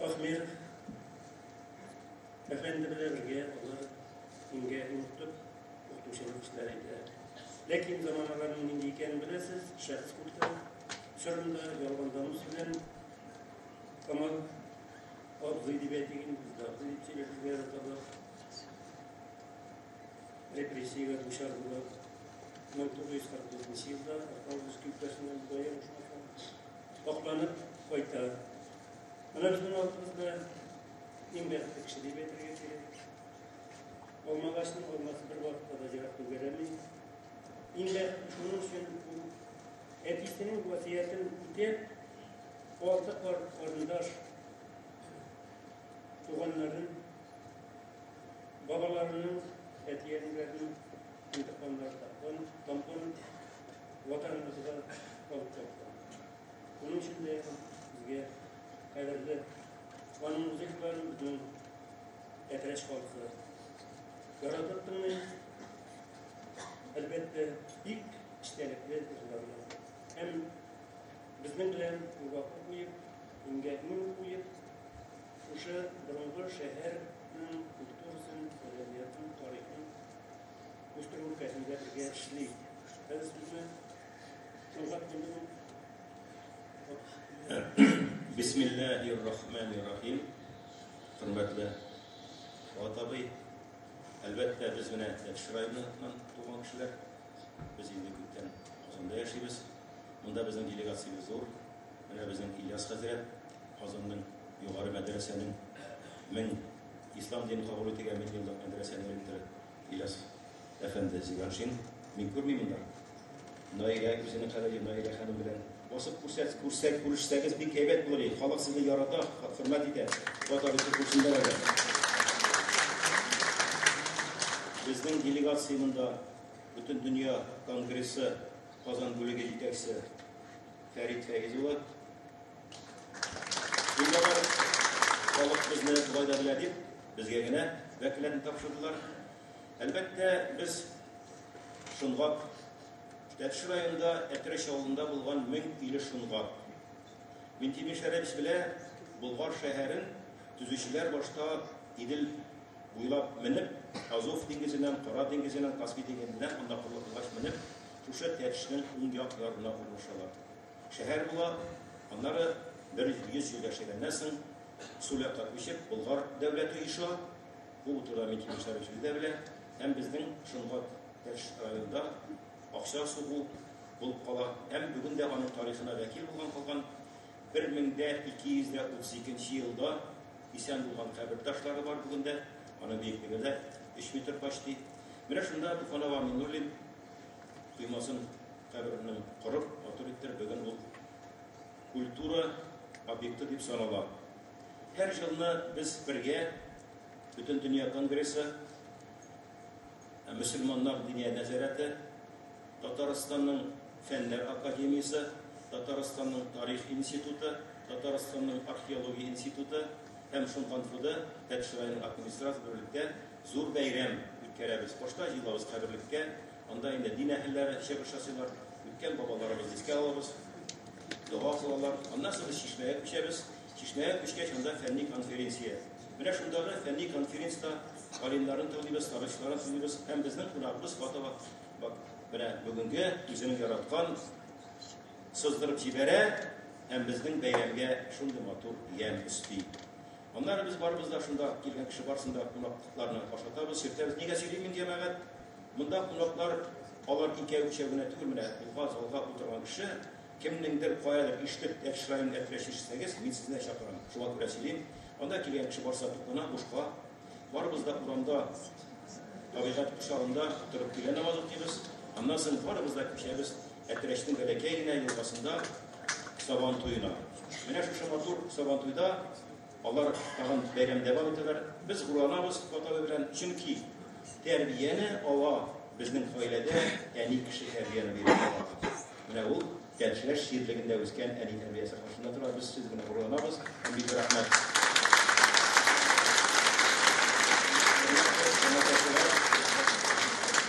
Ахмеров әфәнде белән бергә алар иңгә иң тотып укытучылык эшләре итә. Ләкин заманаларның нинди икәнен беләсез, шәхес культы чорында ялган донос белән Камал абзый дип әйтик инде, без дә абзый дип сөйләшергә яратабыз. Репрессиягә дучар була. 1944 елда Архангельск өлкәсеннән була ялгышмасам, акланып кайта. Менә безнең алдыбызда иң бәхетле кеше дип әйтергә кирәк. Алмагачның алмасы бер вакытта да ерак түгәрәми. Иң бәхетле шуның өчен ул әтисенең васыятен үтәп, алты карындаш туганнарын, бабаларының, әти-әниләренең интекамнары тапкан, тамган ватаныбызга алып кайткан. Шуның өчен дә безгә кадерле аның музыкаларын безнең Әтрәч халкы яратып тыңлый. Әлбәттә, бик эчтәлекле җырларны. Һәм безнең белән кулга-кул куеп, иңгә-иң куеп, шушы борынгы шәһәрнең культурасын, әдәбиятын, тарихын үстерү өлкәсендә бергә эшли. Хәзер сүзне Шоңгат Бисмиллаһир-рахманир-рахим. Хөрмәтле Фуат абый, әлбәттә, без менә Тәтеш районыннан туган кешеләр. Без инде күптән Казанда яшибез. Монда безнең делегациябез зур. Менә безнең Ильяс хәзрәт, Казанның югары мәдрәсәнең мең ислам динен кабул итүгә 1000 еллык мәдрәсәнең ректоры Ильяс әфәнде Зиганшин. Мин күрмим монда. Наилә үзенең хәләле Наилә ханым белән басып күрсәт, күрсәк, күрешсәгез бик әйбәт булыр иде. Халык сезне ярата, хөрмәт итә. Фуат абый күрсеннәр әле. Безнең делегация монда Бөтен дөнья конгрессы Казан бүлеге җитәкчесе Фәрит Фәиз улы. Инде алар халык безне болай да белә дип, безгә генә вәкаләтне тапшырдылар. Әлбәттә, без Шонгат Тәтеш районында Әтрәч авылында булган 1000 өйле Шонгат. Минтимер Шәрәпович белә, Болгар шәһәрен төзүчеләр башта Идел буйлап менеп, Азов диңгезеннән, Кара диңгезеннән, Каспий диңгезеннән анда корылык булгач менеп, шушы Тәтешнең уң як ярына урнашалар. Шәһәр була, аннары бер 100 ел яшәгәннән соң, сул якка күчеп, Болгар дәүләте оеша. Бу турыда Минтимер Шәрәпович үзе дә белә. Һәм безнең Шонгат Тәтеш районында акча сугу булып кала. Һәм бүген дә аның тарихына вәкил булган калган 1232 нче елда исән булган кабер ташлары бар бүген дә. Аның биеклеге дә 3 метр почти. Менә шунда Туфан ага Миңнуллин коймасын каберенең корып, матур иттереп, бүген ул культура объекты дип санала. Һәр елны без бергә Бөтендөнья конгрессы, Мөселманнар диния нәзарәте, Татарстанның Фәннәр академиясе, Татарстанның Тарих институты, Татарстанның Археология институты һәм Шонган ФД, Тәтеш районы администрациясе берлектә зур бәйрәм үткәрәбез. Башта җыелабыз каберлеккә, анда инде дин әһелләре чыгыш ясыйлар, үткән бабаларыбызны искә алабыз, дога кылалар. Аннан соң без чишмәгә күчәбез. Чишмәгә күчкәч, анда фәнни конференция. Менә шундагы фәнни конференциядә галимнәрен тыңлыйбыз, тарихчыларын тыңлыйбыз һәм безнең кунагыбыз Фатова менә бүгенге үзенең яраткан сыздырып җибәрә һәм безнең бәйрәмгә шундый матур ямь өсти. Аннары без барыбыз да шунда килгән кеше барсын да кунакларны ашатабыз, чиртәбез. Нигә сөйлим мин, җәмәгать? Монда кунаклар алар икәү өчәү генә түгел, менә булган залга утырган кеше кемнеңдер каядыр ишетеп, Тәтеш районын Әтрәч ишетсәгез, мин сезне дә чакырам. Шуңа күрә сөйлим. Анда килгән кеше барса туклана, бушка. Барыбыз да урамда табигать кочагында утырып өйлә намаз укыйбыз. Аннан соң барыбыз да күчәбез Әтрәчнең бәләкәй генә елгасында Сабан туена. Менә шушы матур Сабан туйда алар тагын бәйрәм дәвам итәләр. Без горурланабыз Фатабый белән, чөнки тәрбияне ала безнең гаиләдә әни кеше тәрбияне бирә балага. Менә ул Тәтеш җирлегендә үскән әни тәрбиясе каршында тора. Без сез белән горурланабыз һәм бик рәхмәт.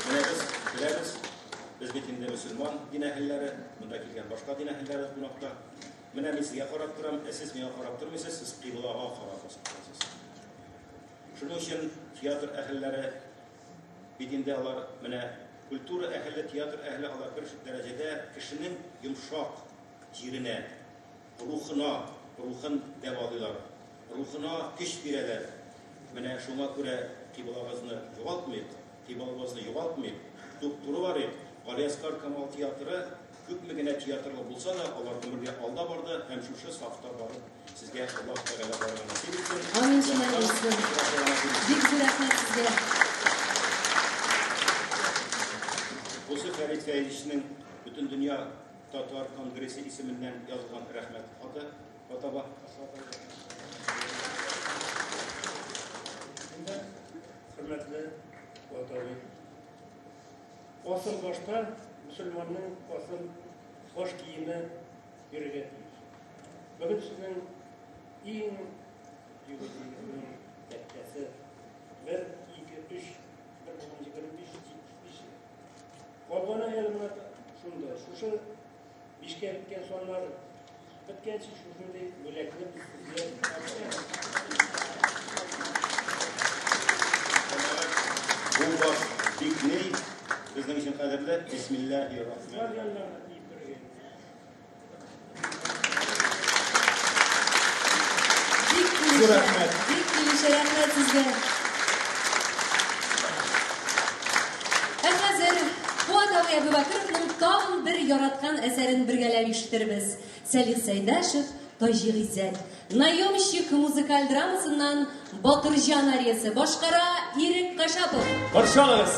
Менә без беләбез, без бит инде мөселман дин әһелләре, монда килгән башка дин әһелләре кунакта. Менә мин сезгә карап торам, ә сез миңа карап тормыйсыз, сез кыйблага карап басып торасыз. Шуның өчен театр әһелләре бит инде алар менә культура әһеле, театр әһеле алар бер дәрәҗәдә кешенең йомшак җиренә, рухына, рухын дәвалыйлар, рухына көч бирәләр. Менә шуңа күрә кыйблагызны югалтмыйк, кыйблабызны югалтмыйк, туп-туры барыйк. Галиәсгар Камал театры күпме генә театрлы булса да, алар гомергә алда барды һәм шушы сафта барып, сезгә Аллаһ Тәгалә барырга насыйп итсен. Амин, шулай булсын. Бик зур рәхмәт сезгә. Бусы Фәрит Фәизовичның Бөтендөнья татар конгрессы исеменнән язылган рәхмәт хаты. Батаба. Инде хөрмәтле Ватабый. Асыл башта мөселманның асыл баш киеме йөрергә тиеш. Бүген сезнең иң юбилеегызның тәккәсе 1, 2, 3, 1 бүген 25, 75 ел. Калганы әле менә шунда. Шушы бишкә беткән саннар беткәнче шушындый бүләкне без сезгә тапшырабыз. Бу баш бик ни, безнең өчен кадерле. Бисмиллаһи рахмани. Зал яннарына тиеп йөргән. Бик Зур килешә, рәхмәт. бик килешә, рәхмәт сезгә. Ә хәзер Фуат абый Әбүбәкеровның тагын бер яраткан әсәрен бергәләп ишетербез. Сәлих Сәйдәшев, Таҗи Гыйззәт. Наемщик музыкаль драмасыннан Батырҗан ариясе башкара Ирек Кашапов. Каршы алыгыз!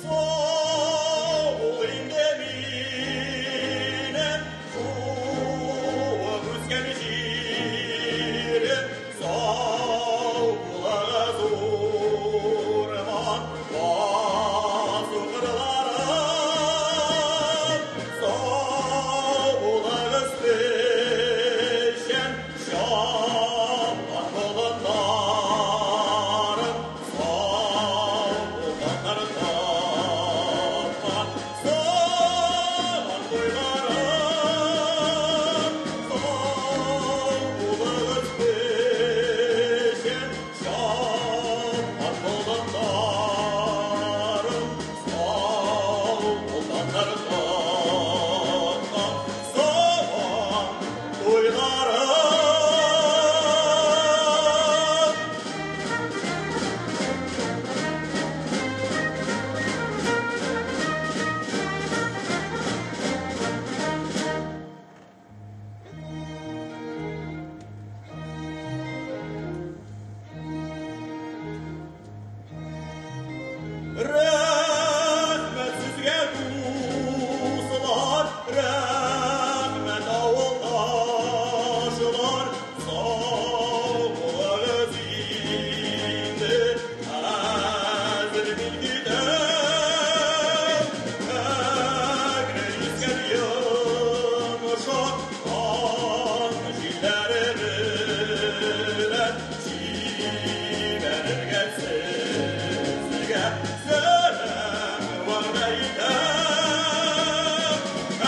Сау инде минем туып үскән җирем. Вәгъдә итәм,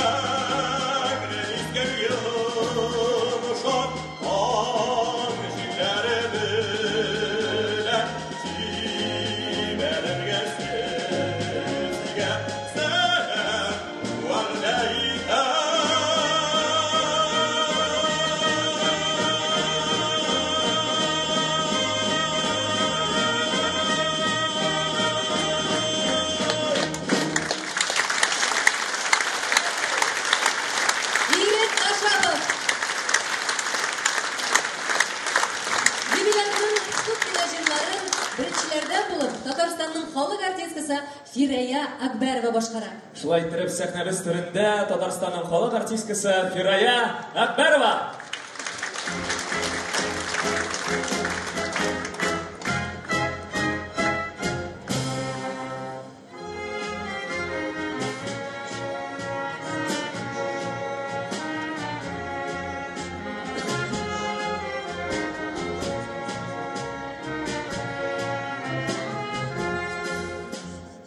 әкрен искән йомшак таң җилләре белән сибәлергә сезгә сәлам вәгъдә итәм. Ирек Ашапов. Юбилярның күп кенә җырларын беренчеләрдән булып Татарстанның халык артисткасы Фирая Акбәрова башкара. Шулай иттереп, сәхнәбез түрендә Татарстанның халык артисткасы Фирая Акбәрова.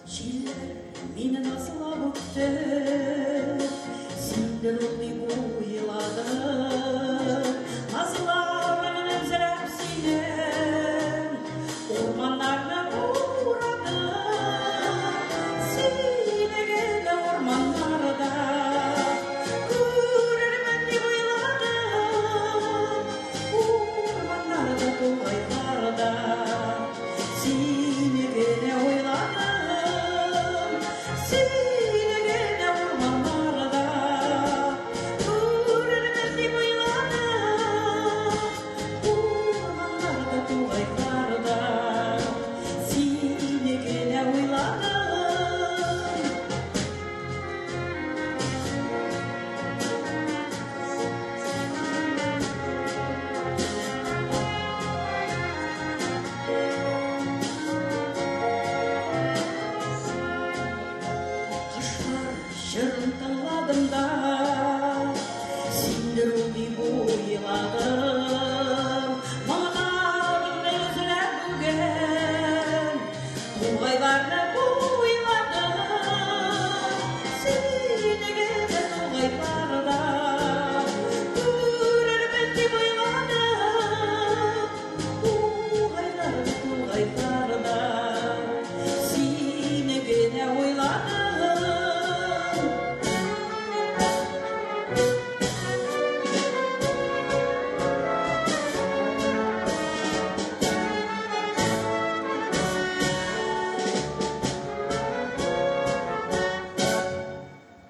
Җилләр мине назлап үтте, Синдер ул дип уйладым. Назларыңны эзләп синең, Урманнарны урадым. Сине генә урманнарда Күрермен дип уйладым. Урманнарда, тугайларда Сине генә уйладым. Сине генә урманнарда Күрермен дип уйладым. Урманнарда, тугайларда Сине генә уйладым. Кошлар җырын тыңладым да, Синдер ул дип уйладым. Моңнарыңны эзләп бүген, Тугайларны буйладым. Сине генә тугайларда Күрермен дип уйладым. Тугайларда, тугайларда Сине генә уйладым.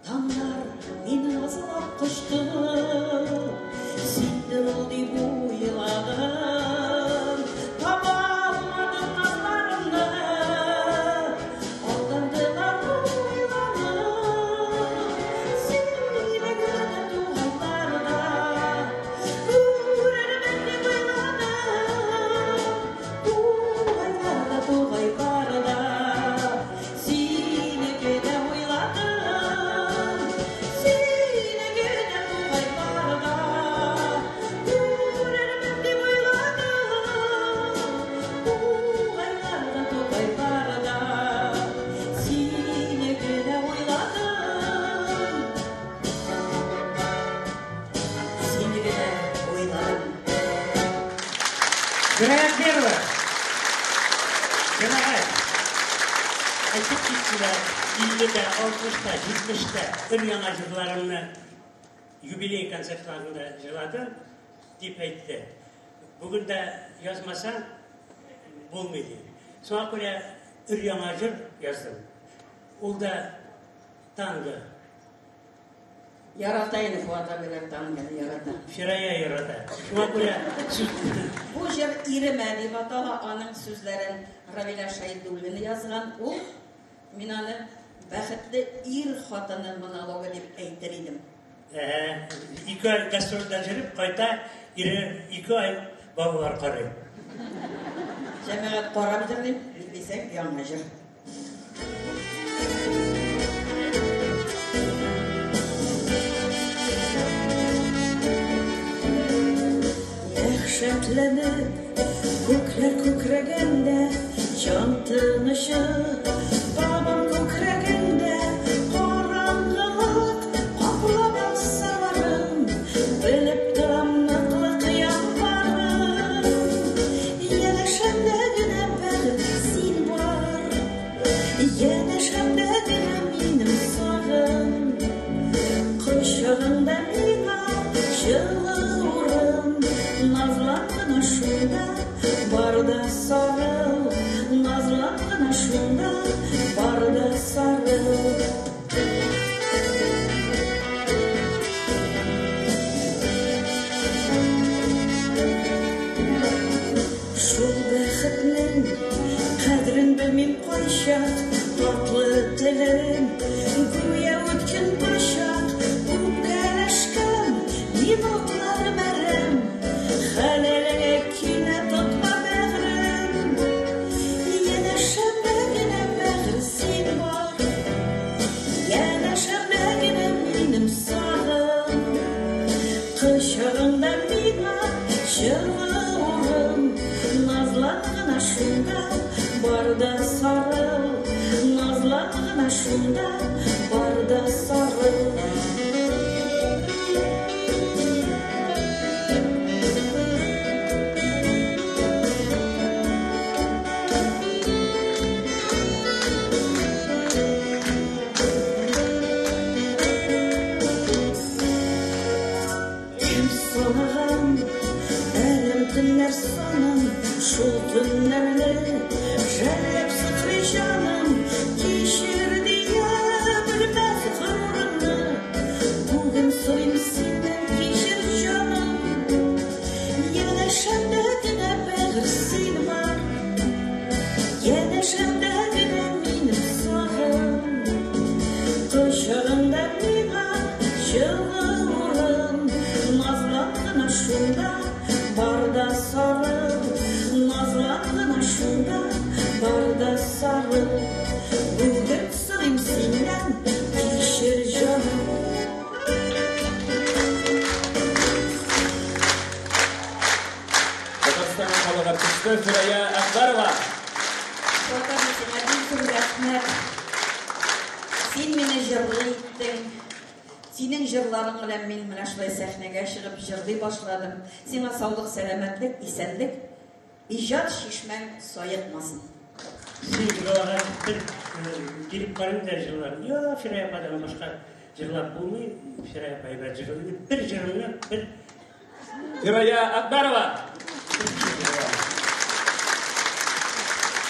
Таңнар мине назлап кочты, Синдер ул дип уйладым. Таба алмадым назларымны, Алдандылар уйларым. Сине генә тугайларда Күрермен дип уйладым. Тугайларда, тугайларда Сине генә уйладым. Сине генә тугайларда Күрермен дип уйладым. Тугайларда, тугайларда Сине генә уйладым. Сине генә уйладым. Фирая Акберова. Җәмәгать. Әйтеп киттеләр, 50-дә, 60-та, 70-тә өр-яңа җырларымны юбилей концертларында җырладым, дип әйтте. Бүген дә язмасаң булмый ди. Шуңа күрә өр-яңа җыр яздым. Ул да танго. Ярата инде Фуат абыйлар тангоны ярата. Фирая ярата. Шуңа күрә сүз Бу җыр «Иремә» дип атала, аның сүзләрен Равилә Шәйдуллина язган. Ул мин аны бәхетле ир хатыны монологы дип әйтер идем. 2 ай гастрольдән йөреп кайта, ире 2 ай балалар карый. Җәмәгать карап җырлыйм, ник дисәң, яңа җыр. Дәһшәтләнеп күкләр күкрәгәндә, җан тынычы бабам күкрәгендә. шунда бар да сарыл. Кем санаган әрем төннәр санын, шул төннәрне жәлләп сыкрый җаным, кичер дия белмәс горурлыкны. Бүген сорыйм синнән, кичер, җаным. Янәшәмдә генә бәгырь син бар, янәшәмдә генә минем сагым. Кочагыңда миңа җылы урын, назлан гына шунда, бар да сарыл. Назлан гына шунда, бар да сарыл. Бүген сорыйм синнән, кичер, җаным. Татарстанның халык артисты Фирая Әхбәрова. Фуат абый, сиңа бик зур рәхмәт. Син мине җырлы иттең. Синең җырларың белән мин менә шулай сәхнәгә чыгып җырлый башладым. Сиңа саулык, сәламәтлек, исәнлек, иҗат чишмәң саекмасын. Син җырларга бер килеп карыйм да җырлар. Я, Фирая ападан башка җырлап булмый. Фирая апа әйбәт җырлый. Бер җырымны бер Фирая Әкбәрова.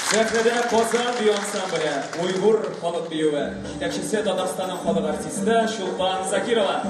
Сәхнәдә Казан бию ансамбле, Уйгур халык биюе. Җитәкчесе Татарстанның халык артисты Чулпан Закирова.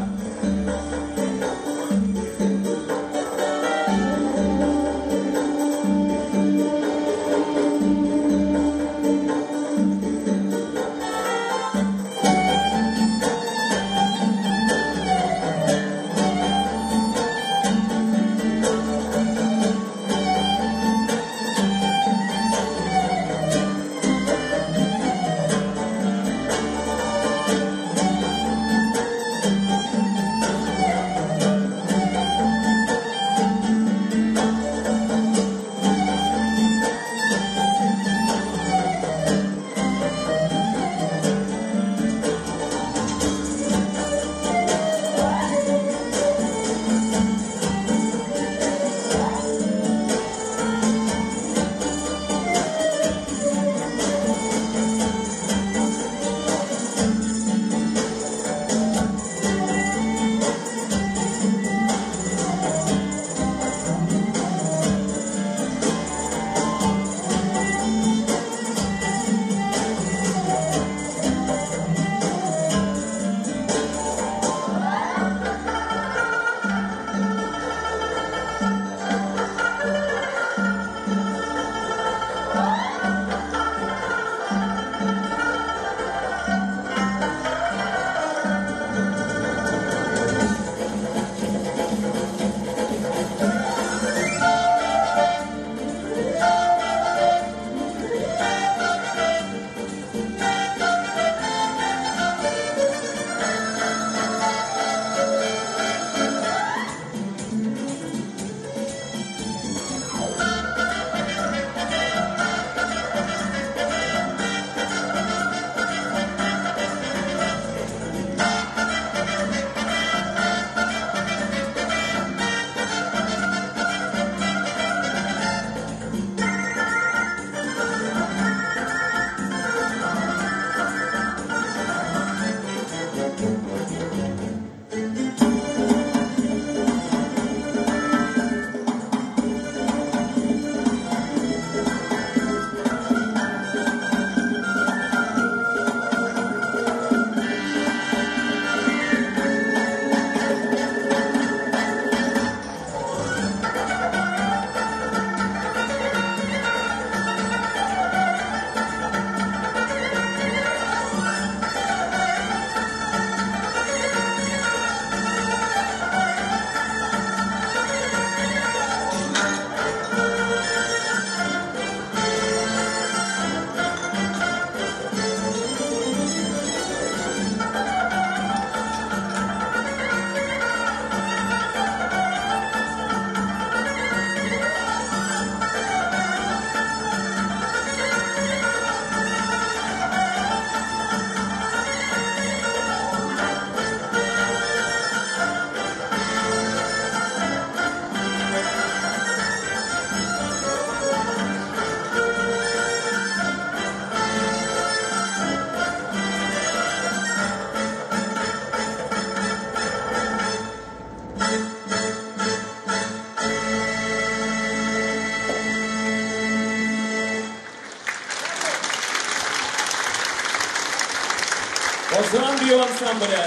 Казан бию ансамбле.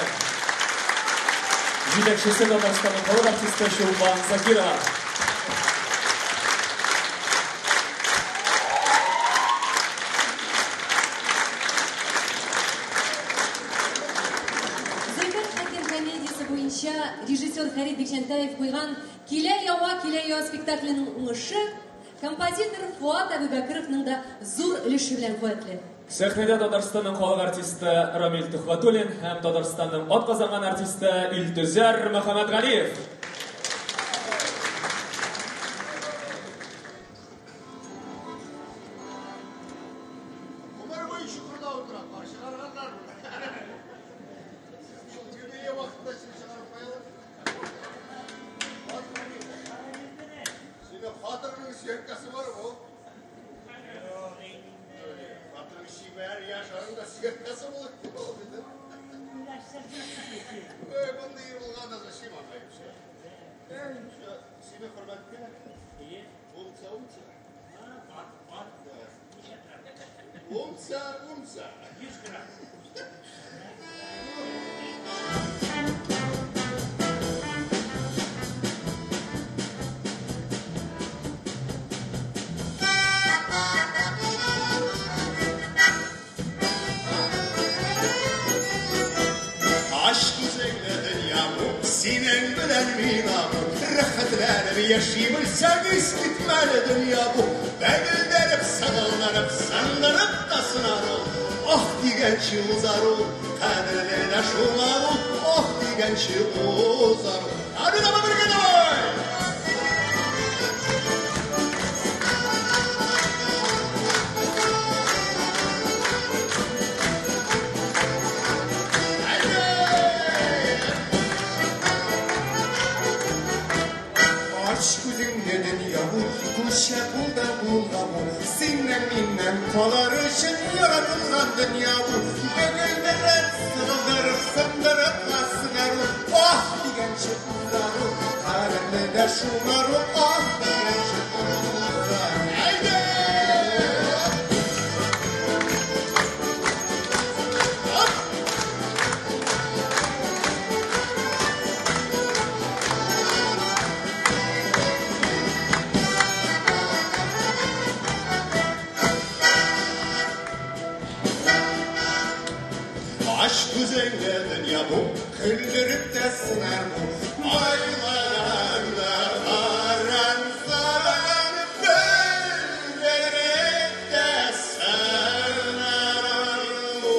Җитәкчесе Татарстанның халык артисты Чулпан Закирова. Зөлфәт Хәким комедиясе буенча режиссер Фәрит Бикчәнтәев куйган Килә ява, килә яз спектакленең уңышы композитор Фуат Әбүбәкеровның да зур өлеше белән куәтле. Сәхнәдә Татарстанның халык артисты Рамил Төхвәтуллин һәм Татарстанның атказанган артисты Илтөзәр Мөхәммәтгалиев. Гомер буе чокырда утыра, кар чыгарганнар. Шул юбилей вакытында сине чыгарып куялар. Синең хатынның сөяркәсе бар бу. Хатының чибәр, яшь, аның да сөяркәсе булыр дип алып инде. Ой, мондый ир булганда зачем аңа вообще? Сине хөрмәткә. Умца, умца. Умца, умца. 100 грамм. Ач күзеңне дөнья бу, синең белән миңа бу. Рәхәтләнеп яши белсәң, искитмәле дөнья бу. Бәгелдәнеп, сыгылданып, сындырып та сынар ул. Ах дигәнче узар ул, кадерле дә шуңар ул. Ах дигәнче узар ул. Hadi давай бергә давай! Ач күзеңне дөнья бу, күчә кулдан кулга бу. Синнән миннән калар өчен яратылган дөнья бу. Бөгелдереп, сыгылдырып, сындырып та сынар ул. Ах дигәнче узар ул, кадерле дә шуңар ул. Ах дигәнче узар. Әйдә! Ач күзеңне дөнья бу, көлдереп тә сынар бу. Айларда аран саран бөлдереп тә сынар бу.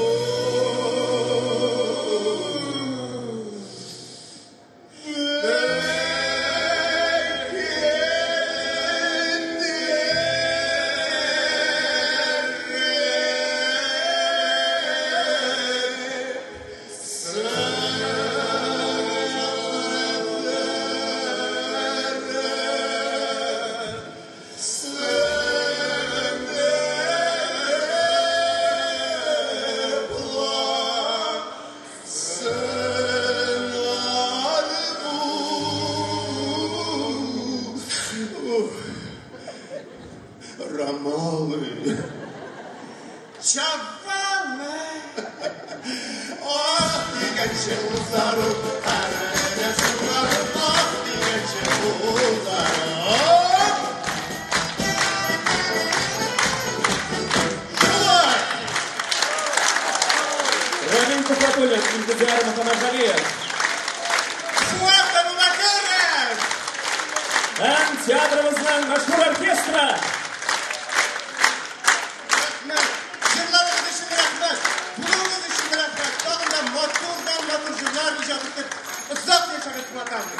Ромалы. Чавалы. Ах дигәнче узар ул, кадерле шуңар ул. Ах дигәнче узар ул. Рамил Төхвәтуллин, Илтөзәр Мөхәммәтгалиев. Фуат Әбүбәкеров! Һәм театрыбызның мәшһүр оркестры. Рәхмәт. Җырларыгыз өчен рәхмәт. Булуыгыз өчен рәхмәт. Тагын да матурдан матур җырлар иҗат итеп, озак яшәгез, Фуат абый.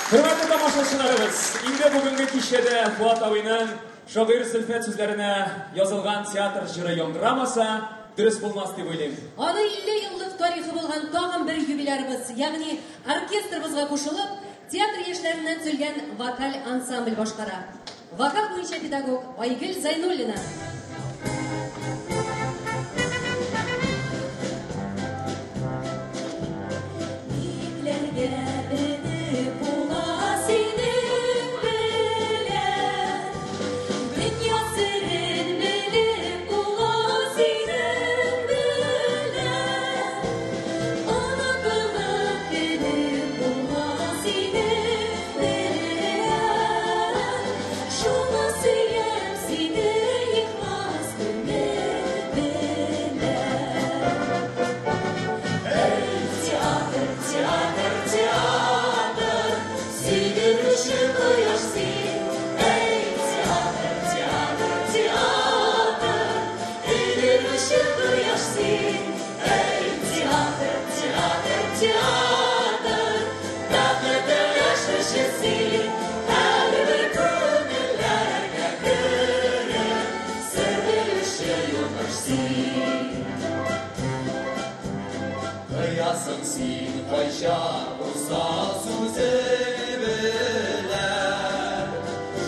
Хөрмәтле тамашачыларыбыз, инде бүгенге кичәдә Фуат абыйның шагыйрь Зөлфәт сүзләренә язылган театр җыры яңгырамаса, дөрес булмас дип уйлыйм. Аны 50 еллык тарихы булган тагын бер юбилярыбыз, ягъни оркестрыбызга кушылып, театр яшьләреннән төзелгән вокаль ансамбль башкара. Вокал буенча педагог Айгөл Зайнуллина. Бикләргә менеп була синең белән, дөнья серен белеп була синең белән. Тыясың син кайчак усал сүзең белән.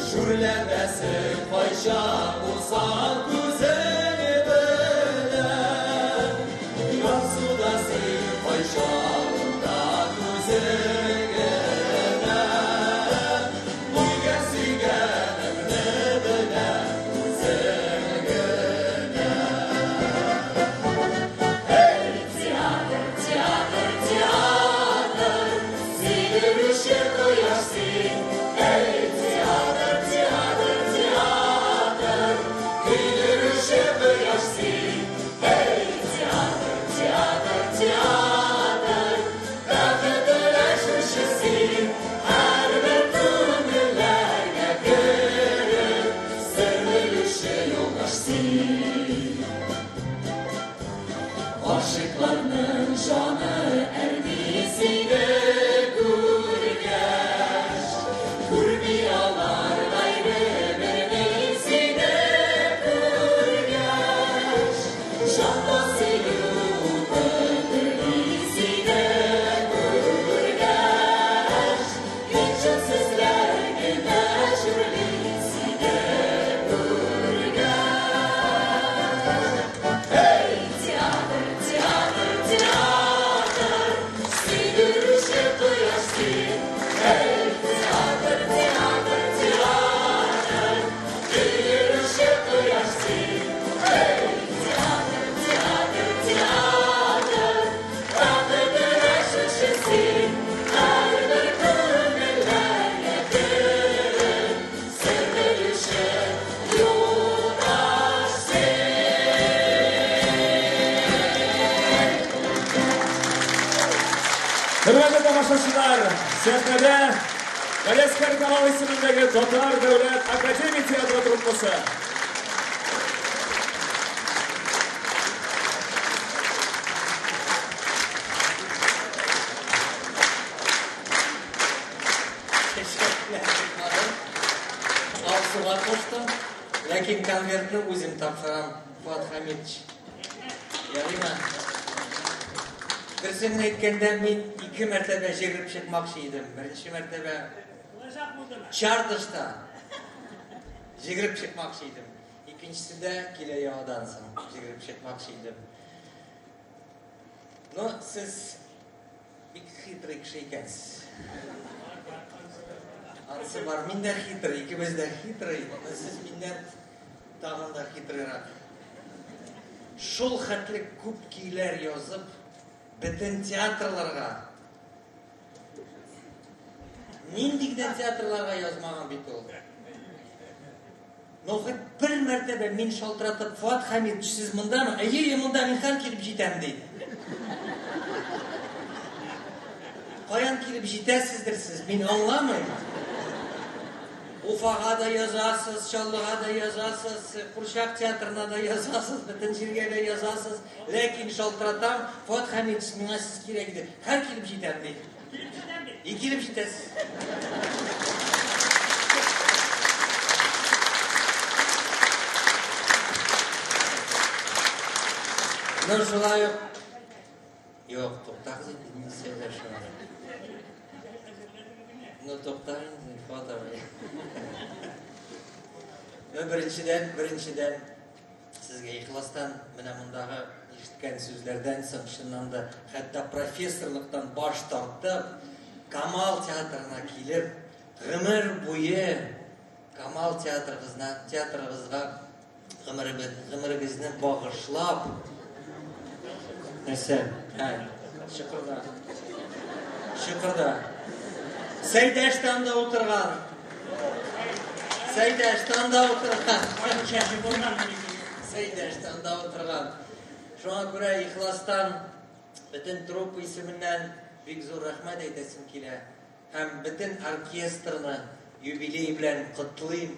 Шүрләтәсең кайчак усал күзең белән. Ярсу да син кайчагында күзең генә. Нигә сөйгәнеңне белә үзең генә. Эй, театр, театр, театр, сөйдерүче кояш син. Эй, театр, театр, театр, көйдерүче кояш син. Эй, театр, театр, театр, бәхет өләшүче син. Һәрбер күңелләргә кереп, сер белүче юлдаш син. Гашыйкларның җаны әрни сине күргәч, күрми алар гайре берни сине күргәч. Җанда сөю уты дөрли сине күргәч, тик чын сүзләр генә шүрли сине күргәч. Эй, театр, театр, театр, сөйдерүче кояш син. Эй, театр, театр, театр, көйдерүче кояш син. Эй, театр, театр, театр, бәхет өләшүче син. Һәрбер күңелләргә кереп, сер белүче юлдаш син. Хөрмәтле тамашачылар, сәхнәдә Галиәсгар Камал исемендәге Татар дәүләт академия театры труппасы. Тәшәккүрләр. Алсуга куштым, ләкин конвертны үзем тапшырам, Фуат Хәмитович. Ярыймы? Дөресен әйткәндә, мин ике мәртәбә җыгып чыкмакчы идем. Беренче мәртәбә Чардышта җыгырып чыкмакчы идем. Икенчесендә килә яңадан соң җыгырып чыкмакчы идем. Но сез бик хитрый кеше икәнсез. Анысы бар. Мин дә хитрый, икебез дә хитрый. Но сез миннән тагын да хитрыйрак. Шул хәтле күп көйләр язып, бөтен театрларга, нинди генә театрларга язмаган бит ул. Но хоть бер мәртәбә мин шалтыратып, Фуат Хәмитович, сез мондамы? Әйе, әйе, монда, мин хәл килеп җитәм, ди. Каян килеп җитәсездер сез, мин аңламыйм. Уфага да язасыз, Чаллыга да язасыз, Курчак театрына да язасыз, бөтен җиргә дә язасыз. Ләкин шалтыратам, Фуат Хәмитович, миңа сез кирәк иде. Хәл килеп җитәм, ди. И килеп җитәсез. Ну, шулай ук. Юк, туктагыз инде, мин сөйләшәм. Ну, тукта инде, Фуат абый. Ну, беренчедән, беренчедән сезгә ихластан менә мондагы ишеткән сүзләрдән соң чыннан да хәтта профессорлыктан баш тартып, Камал театрына килеп, гомер буе Камал театрыгызна, театрыгызга гомерегезне багышлап, нәрсә? Ә, чокырда. Чокырда. Сәйдәш тә анда утырган. Сәйдәш тә анда утырган. Сәйдәш тә анда утырган. Шуңа күрә ихластан бөтен труппа исеменнән бик зур рәхмәт әйтәсем килә. Һәм бөтен оркестрны юбилей белән котлыйм.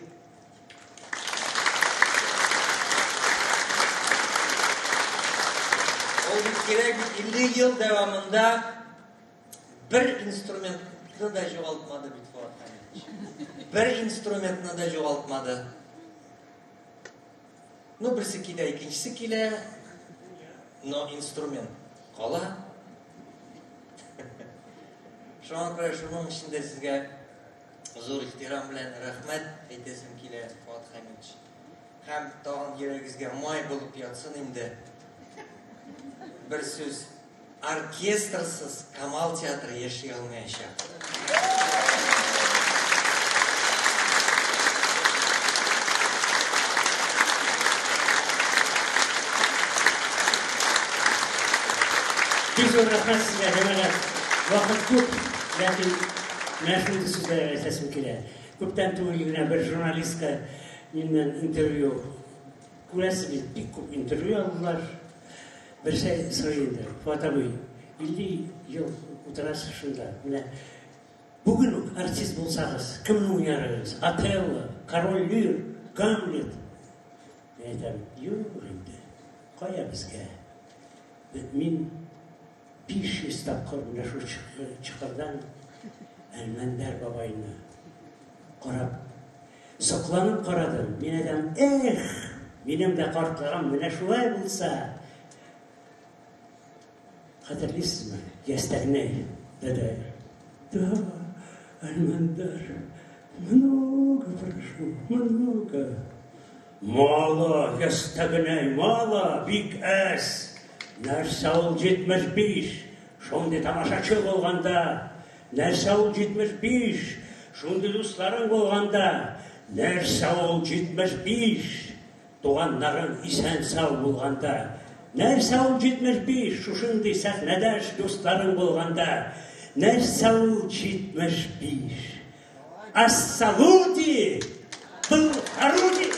Ул бит кирәк бит 50 ел дәвамында бер инструментны да югалтмады бит Фуат Хәмитович. Бер инструментны да югалтмады. Ну, берсе килә, икенчесе килә, но инструмент кала. Шуңа күрә шуның өчен дә сезгә зур ихтирам белән рәхмәт әйтәсем килә, Фуат Хәмидович. Һәм тагын йөрәгегезгә май булып ятсын инде. Бер сүз, оркестрсыз Камал театры яши алмаячак. Бик зур рәхмәт сезгә, җәмәгать. Вакыт күп, ләкин менә шундый сүзләр әйтәсем килә. Күптән түгел генә бер журналистка миннән интервью күрәсез бит, бик күп интервью алдылар. Берсе сорый инде, Фуат абый, 50 ел утырасыз шунда. Менә бүген үк артист булсагыз, кемне уйнар идегез? Отелло, Король Лир, Гамлет. Мин әйтәм, юк инде, кая безгә? Мин 500 тапкыр менә шул чокырдан Әлмәндәр бабайны карап, сокланып карадым. Мин әйтәм, эх, минем дә картлыгым менә шулай булса. Хәтерлисезме? Ястәгнәй дәдәй. Да, Әлмәндәр, много прошу, много. Мало, ястәгенәй, мало, бик әз. Нәрсә ул 75? Шундый тамашачы булганда, нәрсә ул 75? Шундый дусларың булганда, нәрсә ул 75? Туганнарың исән-сау булганда, нәрсә ул 75? Шушындый сәхнәдәш дусларың булганда, нәрсә ул 75? Ассалути! Был Харуди!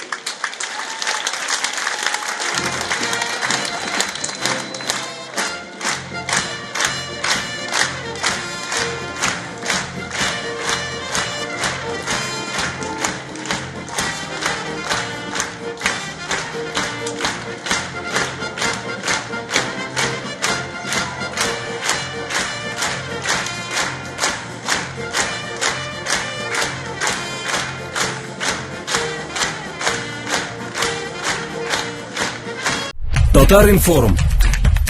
Татар информ.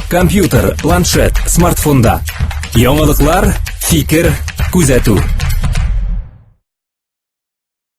Компьютер, планшет, смартфонда. Яңалыклар, фикер, күзәтү.